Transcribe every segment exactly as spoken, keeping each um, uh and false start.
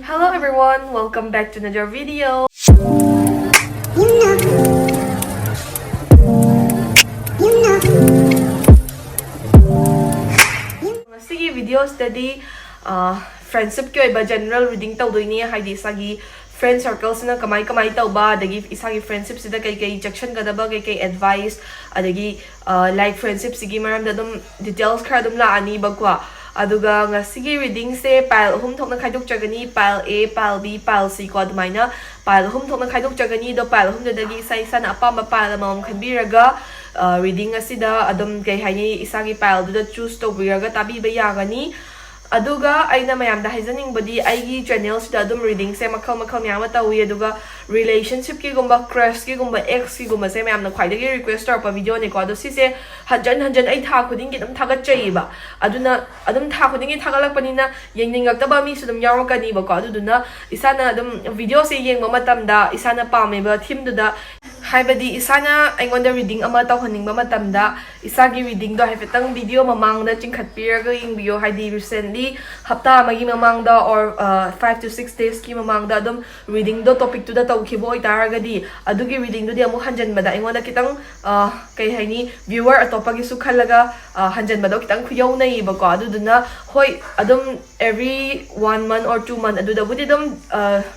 Hello everyone, welcome back to another video. ꯉꯁꯤꯒꯤ video ꯁꯤꯗꯗꯤ friendship ꯀꯤ ꯑꯣꯏꯕ general reading ꯇꯧꯗꯣꯏꯅꯤ, ꯍꯥꯏꯗꯤ ꯏꯁꯥꯒꯤ friend circle ꯁꯤꯅ ꯀꯃꯥꯏ ꯀꯃꯥꯏ ꯇꯧꯕ, ꯑꯗꯒꯤ ꯏꯁꯥꯒꯤ friendship ꯁꯤꯗ ꯀꯩ ꯀꯩ ꯆꯦꯛꯁꯤꯟꯒꯗꯕ, ꯀꯩ ꯀꯩ advice, ꯑꯗꯒꯤ like friendship ꯁꯤꯒꯤ ꯃꯔꯝꯗ ꯑꯗꯨꯝ details ꯈꯔ ꯑꯗꯨꯝ ꯂꯥꯛꯑꯅꯤꯕꯀꯣ꯫ ꯑꯗꯨꯒ ꯉꯁꯤꯒꯤ reading ꯁꯦ pile ꯑꯍꯨꯝ ꯊꯣꯛꯅ ꯈꯥꯏꯗꯣꯛꯆꯒꯅꯤ, pile A, pile B, pile C ꯀꯣ, ꯑꯗꯨꯃꯥꯏꯅ pile ꯑꯍꯨꯝ ꯊꯣꯛꯅ ꯈꯥꯏꯗꯣꯛꯆꯒꯅꯤ꯫ ꯑꯗꯣ pile ꯑꯍꯨꯝꯗꯨꯗꯒꯤ ꯏꯁꯥ ꯏꯁꯥꯅ ꯑꯄꯥꯝꯕ pile ꯑꯃꯃꯝ ꯈꯟꯕꯤꯔꯒ reading ꯑꯁꯤꯗ ꯑꯗꯨꯝ ꯀꯩ ꯍꯥꯏꯅꯤ, ꯏꯁꯥꯒꯤ pile ꯗꯨꯗ choose ꯇꯧꯕꯤꯔꯒ ꯇꯥꯕꯤꯕ ꯌꯥꯒꯅꯤ꯫ ꯑꯗꯨꯒ ꯑꯩꯅ ꯃꯌꯥꯝꯗ ꯍꯥꯏꯖꯅꯤꯡꯕꯗꯤ, ꯑꯩꯒꯤ channel ꯁꯤꯗ ꯑꯗꯨꯝ reading ꯁꯦ ꯃꯈꯜ ꯃꯈꯜ ꯃꯌꯥꯝ ꯑꯃ ꯇꯧꯏ꯫ ꯑꯗꯨꯒ relationship ꯀꯤꯒꯨꯝꯕ, crush ꯀꯤꯒꯨꯝꯕ, ex ꯀꯤꯒꯨꯝꯕꯁꯦ ꯃꯌꯥꯝꯅ ꯈ꯭ꯋꯥꯏꯗꯒꯤ request ꯇꯧꯔꯛꯄ video ꯅꯤꯀꯣ꯫ ꯑꯗꯣ ꯁꯤꯁꯦ ꯍꯟꯖꯟ ꯍꯟꯖꯟ ꯑꯩ ꯊꯥ ꯈꯨꯗꯤꯡꯒꯤ ꯑꯗꯨꯝ ꯊꯥꯒꯠꯆꯩꯌꯦꯕ꯫ ꯑꯗꯨꯅ ꯑꯗꯨꯝ ꯊꯥ ꯈꯨꯗꯤꯡꯒꯤ ꯊꯥꯒꯠꯂꯛꯄꯅꯤꯅ ꯌꯦꯡꯅꯤꯡꯉꯛꯇꯕ ꯃꯤꯁꯨ ꯑꯗꯨꯝ ꯌꯥꯎꯔꯛꯀꯅꯤꯕꯀꯣ꯫ ꯑꯗꯨꯗꯨꯅ ꯏꯁꯥꯅ ꯑꯗꯨꯝ video ꯁꯦ ꯌꯦꯡꯕ ꯃꯇꯝꯗ ꯏꯁꯥꯅ ꯄꯥꯝꯃꯤꯕ theme ꯗꯨꯗ, ꯍꯥꯏꯕꯗꯤ ꯏꯁꯥꯅ ꯑꯩꯉꯣꯟꯗ reading ꯑꯃ ꯇꯧꯍꯟꯅꯤꯡꯕ ꯃꯇꯝꯗ ꯏꯁꯥꯒꯤ reading ꯗꯣ ꯍꯥꯏꯐꯦꯠꯇꯪ video ꯃꯃꯥꯡꯗ ꯆꯤꯡꯈꯠꯄꯤꯔꯒ ꯌꯦꯡꯕꯤꯌꯣ꯫ ꯍꯥꯏꯗꯤ recently ꯍꯞꯇꯥ ꯑꯃꯒꯤ ꯃꯃꯥꯡꯗ or five to six days ꯀꯤ ꯃꯃꯥꯡꯗ ꯑꯗꯨꯝ reading ꯗꯣ topic ꯇꯨꯗ ꯇꯧꯈꯤꯕ ꯑꯣꯏꯇꯥꯔꯒꯗꯤ, ꯑꯗꯨꯒꯤ reading ꯗꯨꯗꯤ ꯑꯃꯨꯛ ꯍꯟꯖꯟꯕꯗ ꯑꯩꯉꯣꯟꯗ ꯈꯤꯇꯪ ꯀꯩ ꯍꯥꯏꯅꯤ, viewer ꯑꯇꯣꯞꯄꯒꯤꯁꯨ ꯈꯜꯂꯒ ꯍꯟꯖꯟꯕꯗꯣ ꯈꯤꯇꯪ ꯈꯨꯌꯧꯅꯩꯌꯦꯕꯀꯣ꯫ ꯑꯗꯨꯗꯨꯅ ꯍꯣꯏ, ꯑꯗꯨꯝ every one month or two month ꯑꯗꯨꯗꯕꯨꯗꯤ ꯑꯗꯨꯝ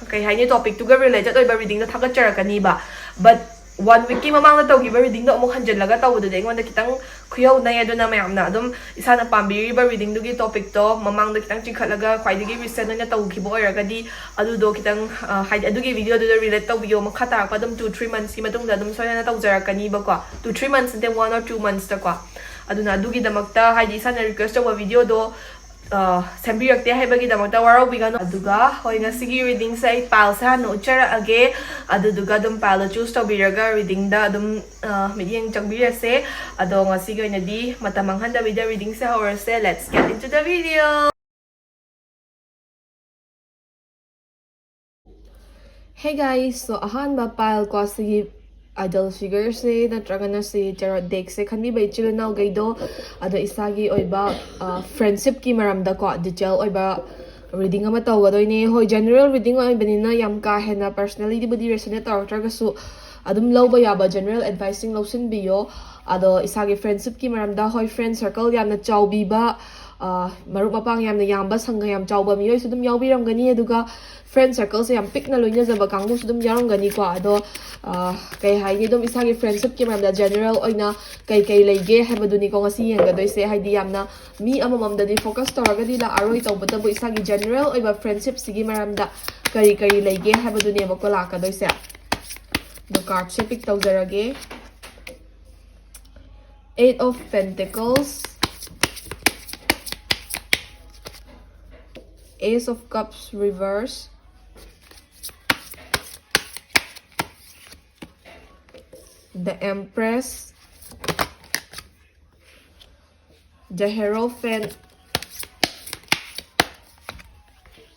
ꯀꯩ ꯍꯥꯏꯅꯤ, topic ꯇꯨꯒ related ꯑꯣꯏꯕ reading ꯗꯣ ꯊꯥꯒꯠꯆꯔꯛꯀꯅꯤꯕ꯫ But one week ꯀꯤ ꯃꯃꯥꯡꯗ ꯇꯧꯈꯤꯕ reading ꯗꯣ ꯑꯃꯨꯛ ꯍꯟꯖꯜꯂꯒ ꯇꯧꯕꯗꯨꯗꯤ ꯑꯩꯉꯣꯟꯗ ꯈꯤꯇꯪ ꯈꯨꯌꯧꯅꯩ꯫ ꯑꯗꯨꯅ ꯃꯌꯥꯝꯅ ꯑꯗꯨꯝ ꯏꯁꯥꯅ ꯄꯥꯝꯕꯤꯔꯤꯕ reading ꯗꯨꯒꯤ topic ꯇꯣ ꯃꯃꯥꯡꯗ ꯈꯤꯇꯪ ꯆꯤꯡꯈꯠꯂꯒ ꯈ꯭ꯋꯥꯏꯗꯒꯤ recent ꯑꯣꯏꯅ ꯇꯧꯈꯤꯕ ꯑꯣꯏꯔꯒꯗꯤ, ꯑꯗꯨꯗꯣ ꯈꯤꯇꯪ ꯍꯥꯏꯗꯤ ꯑꯗꯨꯒꯤ video ꯗꯨꯗ relate ꯇꯧꯕꯤꯌꯣ꯫ ꯃꯈꯥ ꯇꯥꯔꯛꯄ ꯑꯗꯨꯝ two three months ꯀꯤ ꯃꯇꯨꯡꯗ ꯑꯗꯨꯝ ꯁꯣꯏꯗꯅ ꯇꯧꯖꯔꯛꯀꯅꯤꯕꯀꯣ꯫ Two three months ꯅꯠꯇꯦ, one or two months ꯇꯀꯣ꯫ ꯑꯗꯨꯅ ꯑꯗꯨꯒꯤꯗꯃꯛꯇ, ꯍꯥꯏꯗꯤ ꯏꯁꯥꯅ request ꯇꯧꯕ video ꯗꯣ ꯁꯦꯝꯕꯤꯔꯛꯇꯦ ꯍꯥꯏꯕꯒꯤꯗꯃꯛꯇ ꯋꯥꯔꯧꯕꯤꯒꯅꯨ꯫ ꯑꯗꯨꯒ ꯍꯣꯏ, ꯉꯁꯤꯒꯤ reading ꯁꯦ ꯑꯩ pile ꯁꯦ ꯍꯥꯟꯅ ꯎꯠꯆꯔꯛꯑꯒꯦ꯫ ꯑꯗꯨꯗꯨꯒ ꯑꯗꯨꯝ pile ꯗꯣ choose ꯇꯧꯕꯤꯔꯒ reading ꯗ ꯑꯗꯨꯝ ꯃꯤꯠꯌꯦꯡ ꯆꯪꯕꯤꯔꯁꯦ꯫ ꯑꯗꯣ ꯉꯁꯤꯒꯤ ꯑꯣꯏꯅꯗꯤ ꯃꯇꯝ ꯃꯥꯡꯍꯟꯗꯕꯤꯗ reading say ꯍꯧꯔꯁꯦ꯫ Let's get into the video. Hey guys, so ꯑꯍꯥꯟꯕ pile ꯀꯣ, ꯁꯤꯒꯤ idol figure ꯁꯦ ꯅꯠꯇ꯭ꯔꯒꯅ ꯁꯤ tarot deck ꯁꯦ ꯈꯟꯕꯤꯕ ꯏꯆꯤꯜ ꯏꯅꯥꯎꯈꯩꯗꯣ, ꯑꯗꯣ ꯏꯁꯥꯒꯤ ꯑꯣꯏꯕ friendship ꯀꯤ ꯃꯔꯝꯗꯀꯣ detail ꯑꯣꯏꯕ Reading ꯑꯃ ꯇꯧꯒꯗꯣꯏꯅꯦ꯫ ꯍꯣꯏ, general reading ꯑꯣꯏꯕꯅꯤꯅ ꯌꯥꯝ ꯀꯥ ꯍꯦꯟꯅ personalityꯕꯨꯗꯤ resonate ꯇꯧꯔꯛꯇ꯭ꯔꯒꯁꯨ ꯑꯗꯨꯝ ꯂꯧꯕ ꯌꯥꯕ general adviceꯁꯤꯡ ꯂꯧꯁꯤꯟꯕꯤꯌꯣ꯫ ꯑꯗꯣ ꯏꯁꯥꯒꯤ friendshipꯀꯤ ꯃꯔꯝꯗ, ꯍꯣꯏ, friend circle ꯌꯥꯝꯅ ꯆꯥꯎꯕꯤꯕ, ꯑ, ꯃꯔꯨꯞ ꯃꯄꯥꯡ ꯌꯥꯝꯅ ꯌꯥꯝꯕ, ꯁꯪꯒ ꯌꯥꯝ ꯆꯥꯎꯕ ꯃꯤꯑꯣꯏꯁꯨ ꯑꯗꯨꯝ ꯌꯥꯎꯕꯤꯔꯝꯒꯅꯤ꯫ ꯑꯗꯨꯒ friend circleꯁꯦ ꯌꯥꯝ ꯄꯤꯛꯅ ꯂꯣꯏꯅꯖꯕ ꯀꯥꯡꯕꯨꯁꯨ ꯑꯗꯨꯝ ꯌꯥꯎꯔꯝꯒꯅꯤꯀꯣ꯫ ꯑꯗꯣ, ꯑ, ꯀꯩ ꯍꯥꯏꯅꯤ, ꯑꯗꯨꯝ ꯏꯁꯥꯒꯤ friendshipꯀꯤ ꯃꯔꯝꯗ general ꯑꯣꯏꯅ ꯀꯩ ꯀꯩ ꯂꯩꯒꯦ ꯍꯥꯏꯕꯗꯨꯅꯤꯀꯣ ꯉꯁꯤ ꯌꯦꯡꯒꯗꯣꯏꯁꯦ꯫ ꯍꯥꯏꯗꯤ ꯌꯥꯝꯅ ꯃꯤ ꯑꯃꯃꯝꯗꯗꯤ focus ꯇꯧꯔꯒꯗꯤ ꯂꯥꯛꯑꯔꯣꯏ, ꯇꯧꯕꯇꯕꯨ ꯏꯁꯥꯒꯤ general ꯑꯣꯏꯕ friendshipꯁꯤꯒꯤ ꯃꯔꯝꯗ ꯀꯔꯤ ꯀꯔꯤ ꯂꯩꯒꯦ ꯍꯥꯏꯕꯗꯨꯅꯦꯕꯀꯣ ꯂꯥꯛꯀꯗꯣꯏꯁꯦ꯫ ꯑꯗꯣ cardꯁꯦ pick ꯇꯧꯖꯔꯒꯦ꯫ Eight of Pentacles, Ace of Cups reverse, The Empress, The Hierophant,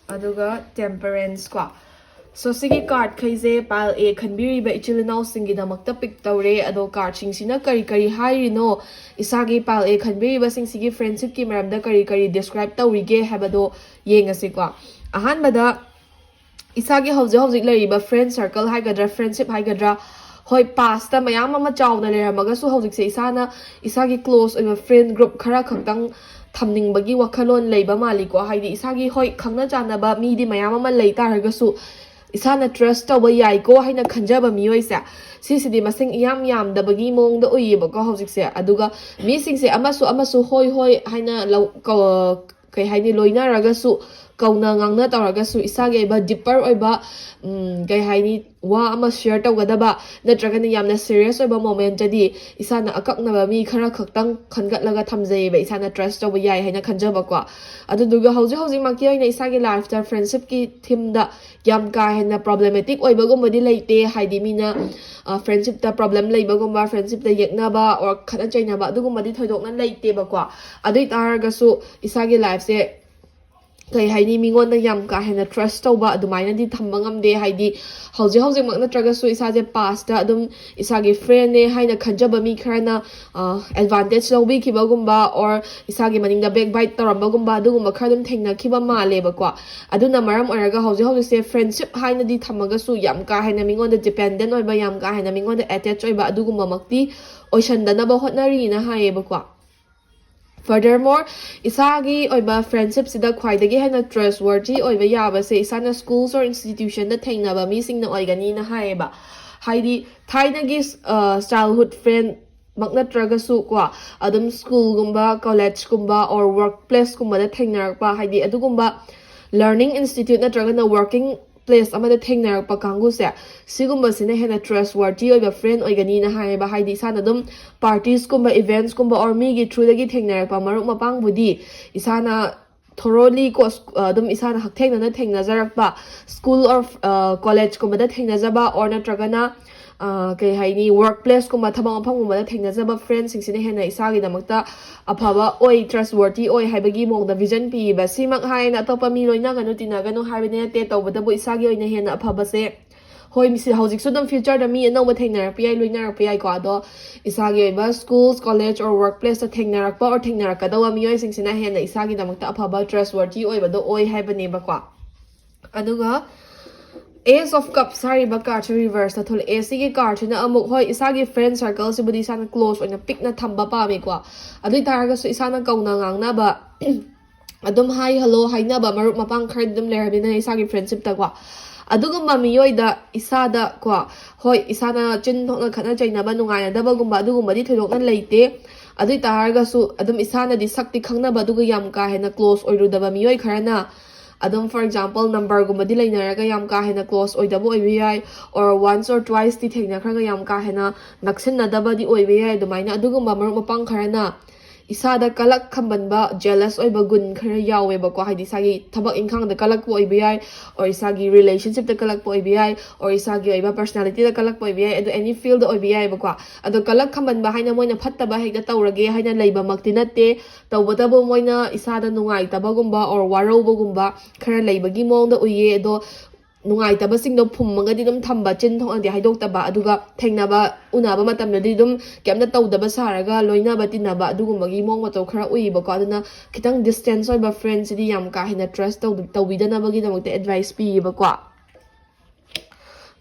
ꯑꯗꯨꯒ Temperance ꯀꯣ꯫ So, ꯁꯤꯒꯤ cardꯈꯩꯁꯦ pile A ꯈꯟꯕꯤꯔꯤꯕ ꯏꯆꯤꯜ ꯏꯅꯥꯎꯁꯤꯡꯒꯤꯗꯃꯛꯇ pick ꯇꯧꯔꯦ꯫ ꯑꯗꯣ cardꯁꯤꯡꯁꯤꯅ ꯀꯔꯤ ꯀꯔꯤ ꯍꯥꯏꯔꯤꯅꯣ, ꯏꯁꯥꯒꯤ pile A ꯈꯟꯕꯤꯔꯤꯕꯁꯤꯡꯁꯤꯒꯤ friendshipꯀꯤ ꯃꯔꯝꯗ ꯀꯔꯤ ꯀꯔꯤ describe ꯇꯧꯔꯤꯒꯦ ꯍꯥꯏꯕꯗꯣ ꯌꯦꯡꯉꯁꯤꯀꯣ꯫ ꯑꯍꯥꯟꯕꯗ, ꯏꯁꯥꯒꯤ ꯍꯧꯖꯤꯛ ꯍꯧꯖꯤꯛ ꯂꯩꯔꯤꯕ friend circle ꯍꯥꯏꯒꯗ꯭ꯔꯥ, friendship ꯍꯥꯏꯒꯗ꯭ꯔꯥ, ꯍꯣꯏ, pastꯇ ꯃꯌꯥꯝ ꯑꯃ ꯆꯥꯎꯅ ꯂꯩꯔꯝꯃꯒꯁꯨ ꯍꯧꯖꯤꯛꯁꯦ ꯏꯁꯥꯅ ꯏꯁꯥꯒꯤ close ꯑꯣꯏꯕ friend group ꯈꯔ ꯈꯛꯇꯪ ꯊꯝꯅꯤꯡꯕꯒꯤ ꯋꯥꯈꯜꯂꯣꯟ ꯂꯩꯕ ꯃꯥꯜꯂꯤꯀꯣ꯫ ꯍꯥꯏꯗꯤ ꯏꯁꯥꯒꯤ, ꯍꯣꯏ, ꯈꯪꯅ ꯆꯥꯟꯅꯕ ꯃꯤꯗꯤ ꯃꯌꯥꯝ ꯑꯃ ꯂꯩ ꯇꯥꯔꯒꯁꯨ ꯏꯁꯥꯅ trust ꯇꯧꯕ ꯌꯥꯏꯀꯣ ꯍꯥꯏꯅ ꯈꯟꯖꯕ ꯃꯤꯑꯣꯏꯁꯦ, ꯁꯤꯁꯤꯗꯤ ꯃꯁꯤꯡ ꯏꯌꯥꯝ ꯌꯥꯝꯗꯕꯒꯤ ꯃꯑꯣꯡꯗ ꯎꯏꯌꯦꯕꯀꯣ ꯍꯧꯖꯤꯛꯁꯦ꯫ ꯑꯗꯨꯒ ꯃꯤꯁꯤꯡꯁꯦ ꯑꯃꯁꯨ ꯑꯃꯁꯨ ꯍꯣꯏ ꯍꯣꯏ ꯍꯥꯏꯅ ꯂꯧ-, ꯀꯧ-, ꯀꯩ ꯍꯥꯏꯅꯤ, ꯂꯣꯏꯅꯔꯒꯁꯨ, ꯀꯧꯅ ꯉꯥꯡꯅ ꯇꯧꯔꯒꯁꯨ ꯏꯁꯥꯒꯤ ꯑꯣꯏꯕ deeper ꯑꯣꯏꯕ, ꯎꯝ, ꯀꯩ ꯍꯥꯏꯅꯤ, ꯋꯥ ꯑꯃ share ꯇꯧꯒꯗꯕ ꯅꯠꯇ꯭ꯔꯒꯅ ꯌꯥꯝꯅ serious ꯑꯣꯏꯕ momentꯇꯗꯤ ꯏꯁꯥꯅ ꯑꯀꯛꯅꯕ ꯃꯤ ꯈꯔ ꯈꯛꯇꯪ ꯈꯟꯒꯠꯂꯒ ꯊꯝꯖꯩꯌꯦꯕ, ꯏꯁꯥꯅ trust ꯇꯧꯕ ꯌꯥꯏ ꯍꯥꯏꯅ ꯈꯟꯖꯕꯀꯣ꯫ ꯑꯗꯨꯗꯨꯒ ꯍꯧꯖꯤꯛ ꯍꯧꯖꯤꯛꯃꯛꯀꯤ ꯑꯣꯏꯅ ꯏꯁꯥꯒꯤ lifeꯇ friendshipꯀꯤ themeꯗ ꯌꯥꯝ ꯀꯥ ꯍꯦꯟꯅ problematic ꯑꯣꯏꯕꯒꯨꯝꯕꯗꯤ ꯂꯩꯇꯦ꯫ ꯍꯥꯏꯗꯤ ꯃꯤꯅ, ꯑ, friendshipꯇ problem ꯂꯩꯕꯒꯨꯝꯕ, friendshipꯇ ꯌꯦꯛꯅꯕ or ꯈꯠꯅ ꯆꯩꯅꯕ ꯑꯗꯨꯒꯨꯝꯕꯗꯤ ꯊꯣꯏꯗꯣꯛꯅ ꯂꯩꯇꯦꯕꯀꯣ꯫ ꯑꯗꯨ ꯑꯣꯏ ꯇꯥꯔꯒꯁꯨ ꯏꯁꯥꯒꯤ lifeꯁꯦ ꯀꯩ ꯍꯥꯏꯅꯤ, ꯃꯤꯉꯣꯟꯗ ꯌꯥꯝ ꯀꯥ ꯍꯦꯟꯅ ꯇ꯭ꯔꯁ ꯇꯧꯕ ꯑꯗꯨꯃꯥꯏꯅꯗꯤ ꯊꯝꯕ ꯉꯝꯗꯦ꯫ ꯍꯥꯏꯗꯤ ꯍꯧꯖꯤꯛ ꯍꯧꯖꯤꯛꯃꯛ ꯅꯠꯇ꯭ꯔꯒꯁꯨ ꯏꯁꯥꯁꯦ ꯄꯥꯁꯇ ꯑꯗꯨꯝ ꯏꯁꯥꯒꯤ ꯐ꯭ꯔꯦꯟꯅꯦ ꯍꯥꯏꯅ ꯈꯟꯖꯕ ꯃꯤ ꯈꯔꯅ ꯑꯦꯗꯚꯥꯟꯇꯦꯖ ꯂꯧꯕꯤꯈꯤꯕꯒꯨꯝꯕ, ꯑꯣꯔ ꯏꯁꯥꯒꯤ ꯃꯅꯤꯡꯗ ꯕꯦꯛ ꯕꯥꯏꯠ ꯇꯧꯔꯝꯕꯒꯨꯝꯕ, ꯑꯗꯨꯒꯨꯝꯕ ꯈꯔ ꯑꯗꯨꯝ ꯊꯦꯡꯅꯈꯤꯕ ꯃꯥꯜꯂꯦꯕꯀꯣ꯫ ꯑꯗꯨꯅ ꯃꯔꯝ ꯑꯣꯏꯔꯒ ꯍꯧꯖꯤꯛ ꯍꯧꯖꯤꯛꯁꯦ ꯐ꯭ꯔꯦꯟꯁꯤꯞ ꯍꯥꯏꯅꯗꯤ ꯊꯝꯃꯒꯁꯨ ꯌꯥꯝ ꯀꯥ ꯍꯦꯟꯅ ꯃꯤꯉꯣꯟꯗ ꯗꯤꯄꯦꯟꯗꯦꯟ ꯑꯣꯏꯕ, ꯌꯥꯝ ꯀꯥ ꯍꯦꯟꯅ ꯃꯤꯉꯣꯟꯗ ꯑꯦꯇꯦꯆ ꯑꯣꯏꯕ ꯑꯗꯨꯒꯨꯝꯕꯃꯛꯇꯤ ꯑꯣꯏꯁꯟꯗꯅꯕ ꯍꯣꯠꯅꯔꯤꯅ ꯍꯥꯏꯌꯦꯕꯀꯣ꯫ Furthermore, ꯏꯁꯥꯒꯤ ꯑꯣꯏꯕ ꯐ꯭ꯔꯦꯟꯁꯤꯞꯁꯤꯗ ꯈ꯭ꯋꯥꯏꯗꯒꯤ ꯍꯦꯟꯅ ꯇ꯭ꯔꯁ ꯋꯔꯇꯤ ꯑꯣꯏꯕ ꯌꯥꯕꯁꯦ ꯏꯁꯥꯅ ꯁ꯭ꯀꯨꯜꯁ ꯑꯣꯔ ꯏꯟꯁꯇꯤꯇ꯭ꯌꯨꯁꯟꯗ ꯊꯦꯡꯅꯕ ꯃꯤꯁꯤꯡꯅ ꯑꯣꯏꯒꯅꯤꯅ ꯍꯥꯏꯌꯦꯕ꯫ ꯍꯥꯏꯗꯤ ꯊꯥꯏꯅꯒꯤ ꯆꯥꯏꯜꯍꯨꯗ ꯐ꯭ꯔꯦꯟ ꯃꯛ ꯅꯠꯇ꯭ꯔꯒꯁꯨ ꯀꯣ, ꯑꯗꯨꯝ ꯁ꯭ꯀꯨꯜꯒꯨꯝꯕ, ꯀꯣꯂꯦꯖꯀꯨꯝꯕ ꯑꯣꯔ ꯋꯔꯛ ꯄ꯭ꯂꯦꯁꯀꯨꯝꯕꯗ ꯊꯦꯡꯅꯔꯛꯄ, ꯍꯥꯏꯗꯤ ꯑꯗꯨꯒꯨꯝꯕ ꯂꯔꯅꯤꯡ ꯏꯟꯁꯇꯤꯇ꯭ꯌꯨꯠ ꯅꯠꯇ꯭ꯔꯒꯅ ꯋꯔꯀꯤꯡ ꯄ꯭ꯂꯦꯁ ꯑꯃꯗ ꯊꯦꯡꯅꯔꯛꯄ ꯀꯥꯡꯕꯨꯁꯦ, ꯁꯤꯒꯨꯝꯕꯁꯤꯅ ꯍꯦꯟꯅ ꯇ꯭ꯔꯁ ꯋꯔꯇꯤ ꯑꯣꯏꯕ ꯐ꯭ꯔꯦꯟ ꯑꯣꯏꯒꯅꯤꯅ ꯍꯥꯏꯌꯦꯕ꯫ ꯍꯥꯏꯗꯤ ꯏꯁꯥꯅ ꯑꯗꯨꯝ ꯄꯥꯔꯇꯤꯁꯀꯨꯝꯕ, ꯏꯚꯦꯟꯠꯁꯀꯨꯝꯕ ꯑꯣꯔ ꯃꯤꯒꯤ ꯊ꯭ꯔꯨꯗꯒꯤ ꯊꯦꯡꯅꯔꯛꯄ ꯃꯔꯨꯞ ꯃꯄꯥꯡꯕꯨꯗꯤ ꯏꯁꯥꯅ ꯊꯣꯔꯣꯂꯤ ꯀꯣ, ꯑꯗꯨꯝ ꯏꯁꯥꯅ ꯍꯛꯊꯦꯡꯅꯅ ꯊꯦꯡꯅꯖꯔꯛꯄ, ꯁ꯭ꯀꯨꯜ ꯑꯣꯔ ꯀꯣꯂꯦꯖꯀꯨꯝꯕꯗ ꯊꯦꯡꯅꯖꯕ ꯑꯣꯔ ꯅꯠꯇ꯭ꯔꯒꯅ ꯀꯩ ꯍꯥꯏꯅꯤ, ꯋꯔꯛ ꯄ꯭ꯂꯦꯁꯀꯨꯝꯕ, ꯊꯕꯛ ꯃꯐꯝꯒꯨꯝꯕꯗ ꯊꯦꯡꯅꯖꯕ ꯐ꯭ꯔꯦꯟꯁꯤꯡꯁꯤꯅ ꯍꯦꯟꯅ ꯏꯁꯥꯒꯤꯗꯃꯛꯇ ꯑꯐꯕ ꯑꯣꯏ, ꯇ꯭ꯔꯁ ꯋꯔꯇꯤ ꯑꯣꯏ ꯍꯥꯏꯕꯒꯤ ꯃꯑꯣꯡꯗ ꯚꯤꯖꯟ ꯄꯤꯌꯦꯕ꯫ ꯁꯤꯃꯛ ꯍꯥꯏꯅ ꯑꯇꯣꯞꯄ ꯃꯤ ꯂꯣꯏꯅꯒꯅꯨ, ꯇꯤꯟꯅꯒꯅꯨ ꯍꯥꯏꯕꯗꯤ ꯅꯠꯇꯦ, ꯇꯧꯕꯇꯕꯨ ꯏꯁꯥꯒꯤ ꯑꯣꯏꯅ ꯍꯦꯟꯅ ꯑꯐꯕꯁꯦ, ꯍꯣꯏ, ꯃꯤꯁꯤ ꯍꯧꯖꯤꯛꯁꯨ ꯑꯗꯨꯝ ꯐ꯭ꯌꯨꯆꯔꯗ ꯃꯤ ꯑꯅꯧꯕ ꯊꯦꯡꯅꯔꯛꯄ ꯌꯥꯏ, ꯂꯣꯏꯅꯔꯛꯄ ꯌꯥꯏꯀꯣ꯫ ꯑꯗꯣ ꯏꯁꯥꯒꯤ ꯑꯣꯏꯕ ꯁ꯭ꯀꯨꯜꯁ, ꯀꯣꯂꯦꯖ ꯑꯣꯔ ꯋꯔꯛ ꯄ꯭ꯂꯦꯁꯇ ꯊꯦꯡꯅꯔꯛꯄ ꯑꯣꯔ ꯊꯦꯡꯅꯔꯛꯀꯗꯧꯕ ꯃꯤꯑꯣꯏꯁꯤꯡꯁꯤꯅ ꯍꯦꯟꯅ ꯏꯁꯥꯒꯤꯗꯃꯛꯇ ꯑꯐꯕ ꯇ꯭ꯔꯁ ꯋꯔꯇꯤ ꯑꯣꯏꯕꯗꯣ ꯑꯣꯏ ꯍꯥꯏꯕꯅꯦꯕꯀꯣ꯫ ꯑꯗꯨꯒ Ace of Cups ꯍꯥꯏꯔꯤꯕ ꯀꯥꯔꯠꯁꯦ ꯔꯤꯚꯔꯁꯇ ꯊꯣꯛꯂꯛꯑꯦ꯫ ꯁꯤꯒꯤ ꯀꯥꯔꯠꯁꯤꯅ ꯑꯃꯨꯛ, ꯍꯣꯏ, ꯏꯁꯥꯒꯤ ꯐ꯭ꯔꯦꯟ ꯁꯔꯀꯜꯁꯤꯕꯨꯗꯤ ꯏꯁꯥꯅ ꯀ꯭ꯂꯣꯁ ꯑꯣꯏꯅ ꯄꯤꯛꯅ ꯊꯝꯕ ꯄꯥꯝꯃꯤꯀꯣ꯫ ꯑꯗꯨ ꯑꯣꯏ ꯇꯥꯔꯒꯁꯨ ꯏꯁꯥꯅ ꯀꯧꯅ ꯉꯥꯡꯅꯕ, ꯑꯗꯨꯝ ꯍꯥꯏ ꯍꯜꯂꯣ ꯍꯥꯏꯅꯕ ꯃꯔꯨꯞ ꯃꯄꯥꯡ ꯈꯔꯗꯤ ꯑꯗꯨꯝ ꯂꯩꯔꯕꯅꯤꯅ ꯏꯁꯥꯒꯤ ꯐ꯭ꯔꯦꯟꯁꯤꯞꯇꯀꯣ, ꯑꯗꯨꯒꯨꯝꯕ ꯃꯤꯑꯣꯏꯗ ꯏꯁꯥꯗ ꯀꯣ, ꯍꯣꯏ, ꯏꯁꯥꯅ ꯆꯤꯟ ꯊꯣꯛꯅ ꯈꯠꯅ ꯆꯩꯅꯕ, ꯅꯨꯡꯉꯥꯏꯅꯗꯕꯒꯨꯝꯕ ꯑꯗꯨꯒꯨꯝꯕꯗꯤ ꯊꯣꯏꯗꯣꯛꯅ ꯂꯩꯇꯦ꯫ ꯑꯗꯨ ꯑꯣꯏ ꯇꯥꯔꯒꯁꯨ ꯑꯗꯨꯝ ꯏꯁꯥꯅꯗꯤ ꯁꯛꯇꯤ ꯈꯪꯅꯕ ꯑꯗꯨꯒ ꯌꯥꯝ ꯀꯥ ꯍꯦꯟꯅ ꯀ꯭ꯂꯣꯁ ꯑꯣꯏꯔꯨꯗꯕ ꯃꯤꯑꯣꯏ ꯈꯔꯅ ꯑꯗꯨꯝ, ꯐꯣꯔ ꯑꯦꯛꯖꯥꯝꯄꯜ, ꯅꯝꯕꯔꯒꯨꯝꯕꯗꯤ ꯂꯩꯅꯔꯒ ꯌꯥꯝ ꯀꯥ ꯍꯦꯟꯅ ꯀ꯭ꯂꯣꯁ ꯑꯣꯏꯗꯕ ꯑꯣꯏꯕ ꯌꯥꯏ, ꯑꯣꯔ ꯋꯥꯟꯁ ꯑꯣꯔ ꯇ꯭ꯋꯥꯏꯁꯇꯤ ꯊꯦꯡꯅꯈ꯭ꯔꯒ ꯌꯥꯝ ꯀꯥ ꯍꯦꯟꯅ ꯅꯛꯁꯤꯟꯅꯗꯕꯗꯤ ꯑꯣꯏꯕ ꯌꯥꯏ꯫ ꯑꯗꯨꯃꯥꯏꯅ ꯑꯗꯨꯒꯨꯝꯕ ꯃꯔꯨꯞ ꯃꯄꯥꯡ ꯈꯔꯅ ꯏꯁꯥꯗ ꯀꯂꯛ ꯈꯝꯕꯟꯕ, ꯖꯦꯂꯁ ꯑꯣꯏꯕ ꯒꯨꯟ ꯈꯔ ꯌꯥꯎꯋꯦꯕꯀꯣ꯫ ꯍꯥꯏꯗꯤ ꯏꯁꯥꯒꯤ ꯊꯕꯛ ꯏꯪꯈꯥꯡꯗ ꯀꯂꯛꯄ ꯑꯣꯏꯕ ꯌꯥꯏ, or ꯏꯁꯥꯒꯤ ꯔꯤꯂꯦꯁꯟꯁꯤꯞꯇ ꯀꯂꯛꯄ ꯑꯣꯏꯕ ꯌꯥꯏ, or ꯏꯁꯥꯒꯤ ꯑꯣꯏꯕ ꯄꯔꯁꯅꯥꯂꯤꯇꯤꯗ ꯀꯂꯛꯄ ꯑꯣꯏꯕ ꯌꯥꯏ, ꯑꯗꯣ ꯑꯦꯅꯤ ꯐꯤꯜꯗ ꯑꯣꯏꯕ ꯌꯥꯏꯕꯀꯣ꯫ ꯑꯗꯣ ꯀꯂꯛ ꯈꯝꯕꯟꯕ ꯍꯥꯏꯅ ꯃꯣꯏꯅ ꯐꯠꯇꯕ ꯍꯦꯛꯇ ꯇꯧꯔꯒꯦ ꯍꯥꯏꯅ ꯂꯩꯕꯃꯛꯇꯤ ꯅꯠꯇꯦ꯫ ꯇꯧꯕꯇꯕꯨ ꯃꯣꯏꯅ ꯏꯁꯥꯗ ꯅꯨꯡꯉꯥꯏꯇꯕꯒꯨꯝꯕ or ꯋꯥꯔꯧꯕꯒꯨꯝꯕ ꯈꯔ ꯂꯩꯕꯒꯤ ꯃꯑꯣꯡꯗ ꯎꯏꯌꯦ꯫ ꯑꯗꯣ ꯅꯨꯡꯉꯥꯏꯇꯕꯁꯤꯡꯗꯣ ꯐꯨꯝꯃꯒꯗꯤ ꯑꯗꯨꯝ ꯊꯝꯕ, ꯆꯤꯟ ꯊꯣꯛꯅꯗꯤ ꯍꯥꯏꯗꯣꯛꯇꯕ, ꯑꯗꯨꯒ ꯊꯦꯡꯅꯕ ꯎꯅꯕ ꯃꯇꯝꯗꯗꯤ ꯑꯗꯨꯝ ꯀꯩꯝꯇ ꯇꯧꯗꯕ ꯁꯥꯔꯒ ꯂꯣꯏꯅꯕ ꯇꯤꯟꯅꯕ, ꯑꯗꯨꯒꯨꯝꯕꯒꯤ ꯃꯑꯣꯡ ꯃꯇꯧ ꯈꯔ ꯎꯏꯌꯦꯕꯀꯣ꯫ ꯑꯗꯨꯅ ꯈꯤꯇꯪ ꯗꯤꯁꯇꯦꯟꯁ ꯑꯣꯏꯕ ꯐ꯭ꯔꯦꯟꯁꯤꯗꯤ ꯌꯥꯝ ꯀꯥ ꯍꯦꯟꯅ ꯇ꯭ꯔꯁ ꯇꯧꯕꯤꯗꯅꯕꯒꯤꯗꯃꯛꯇ ꯑꯦꯗꯚꯥꯏꯁ ꯄꯤꯌꯦꯕꯀꯣ꯫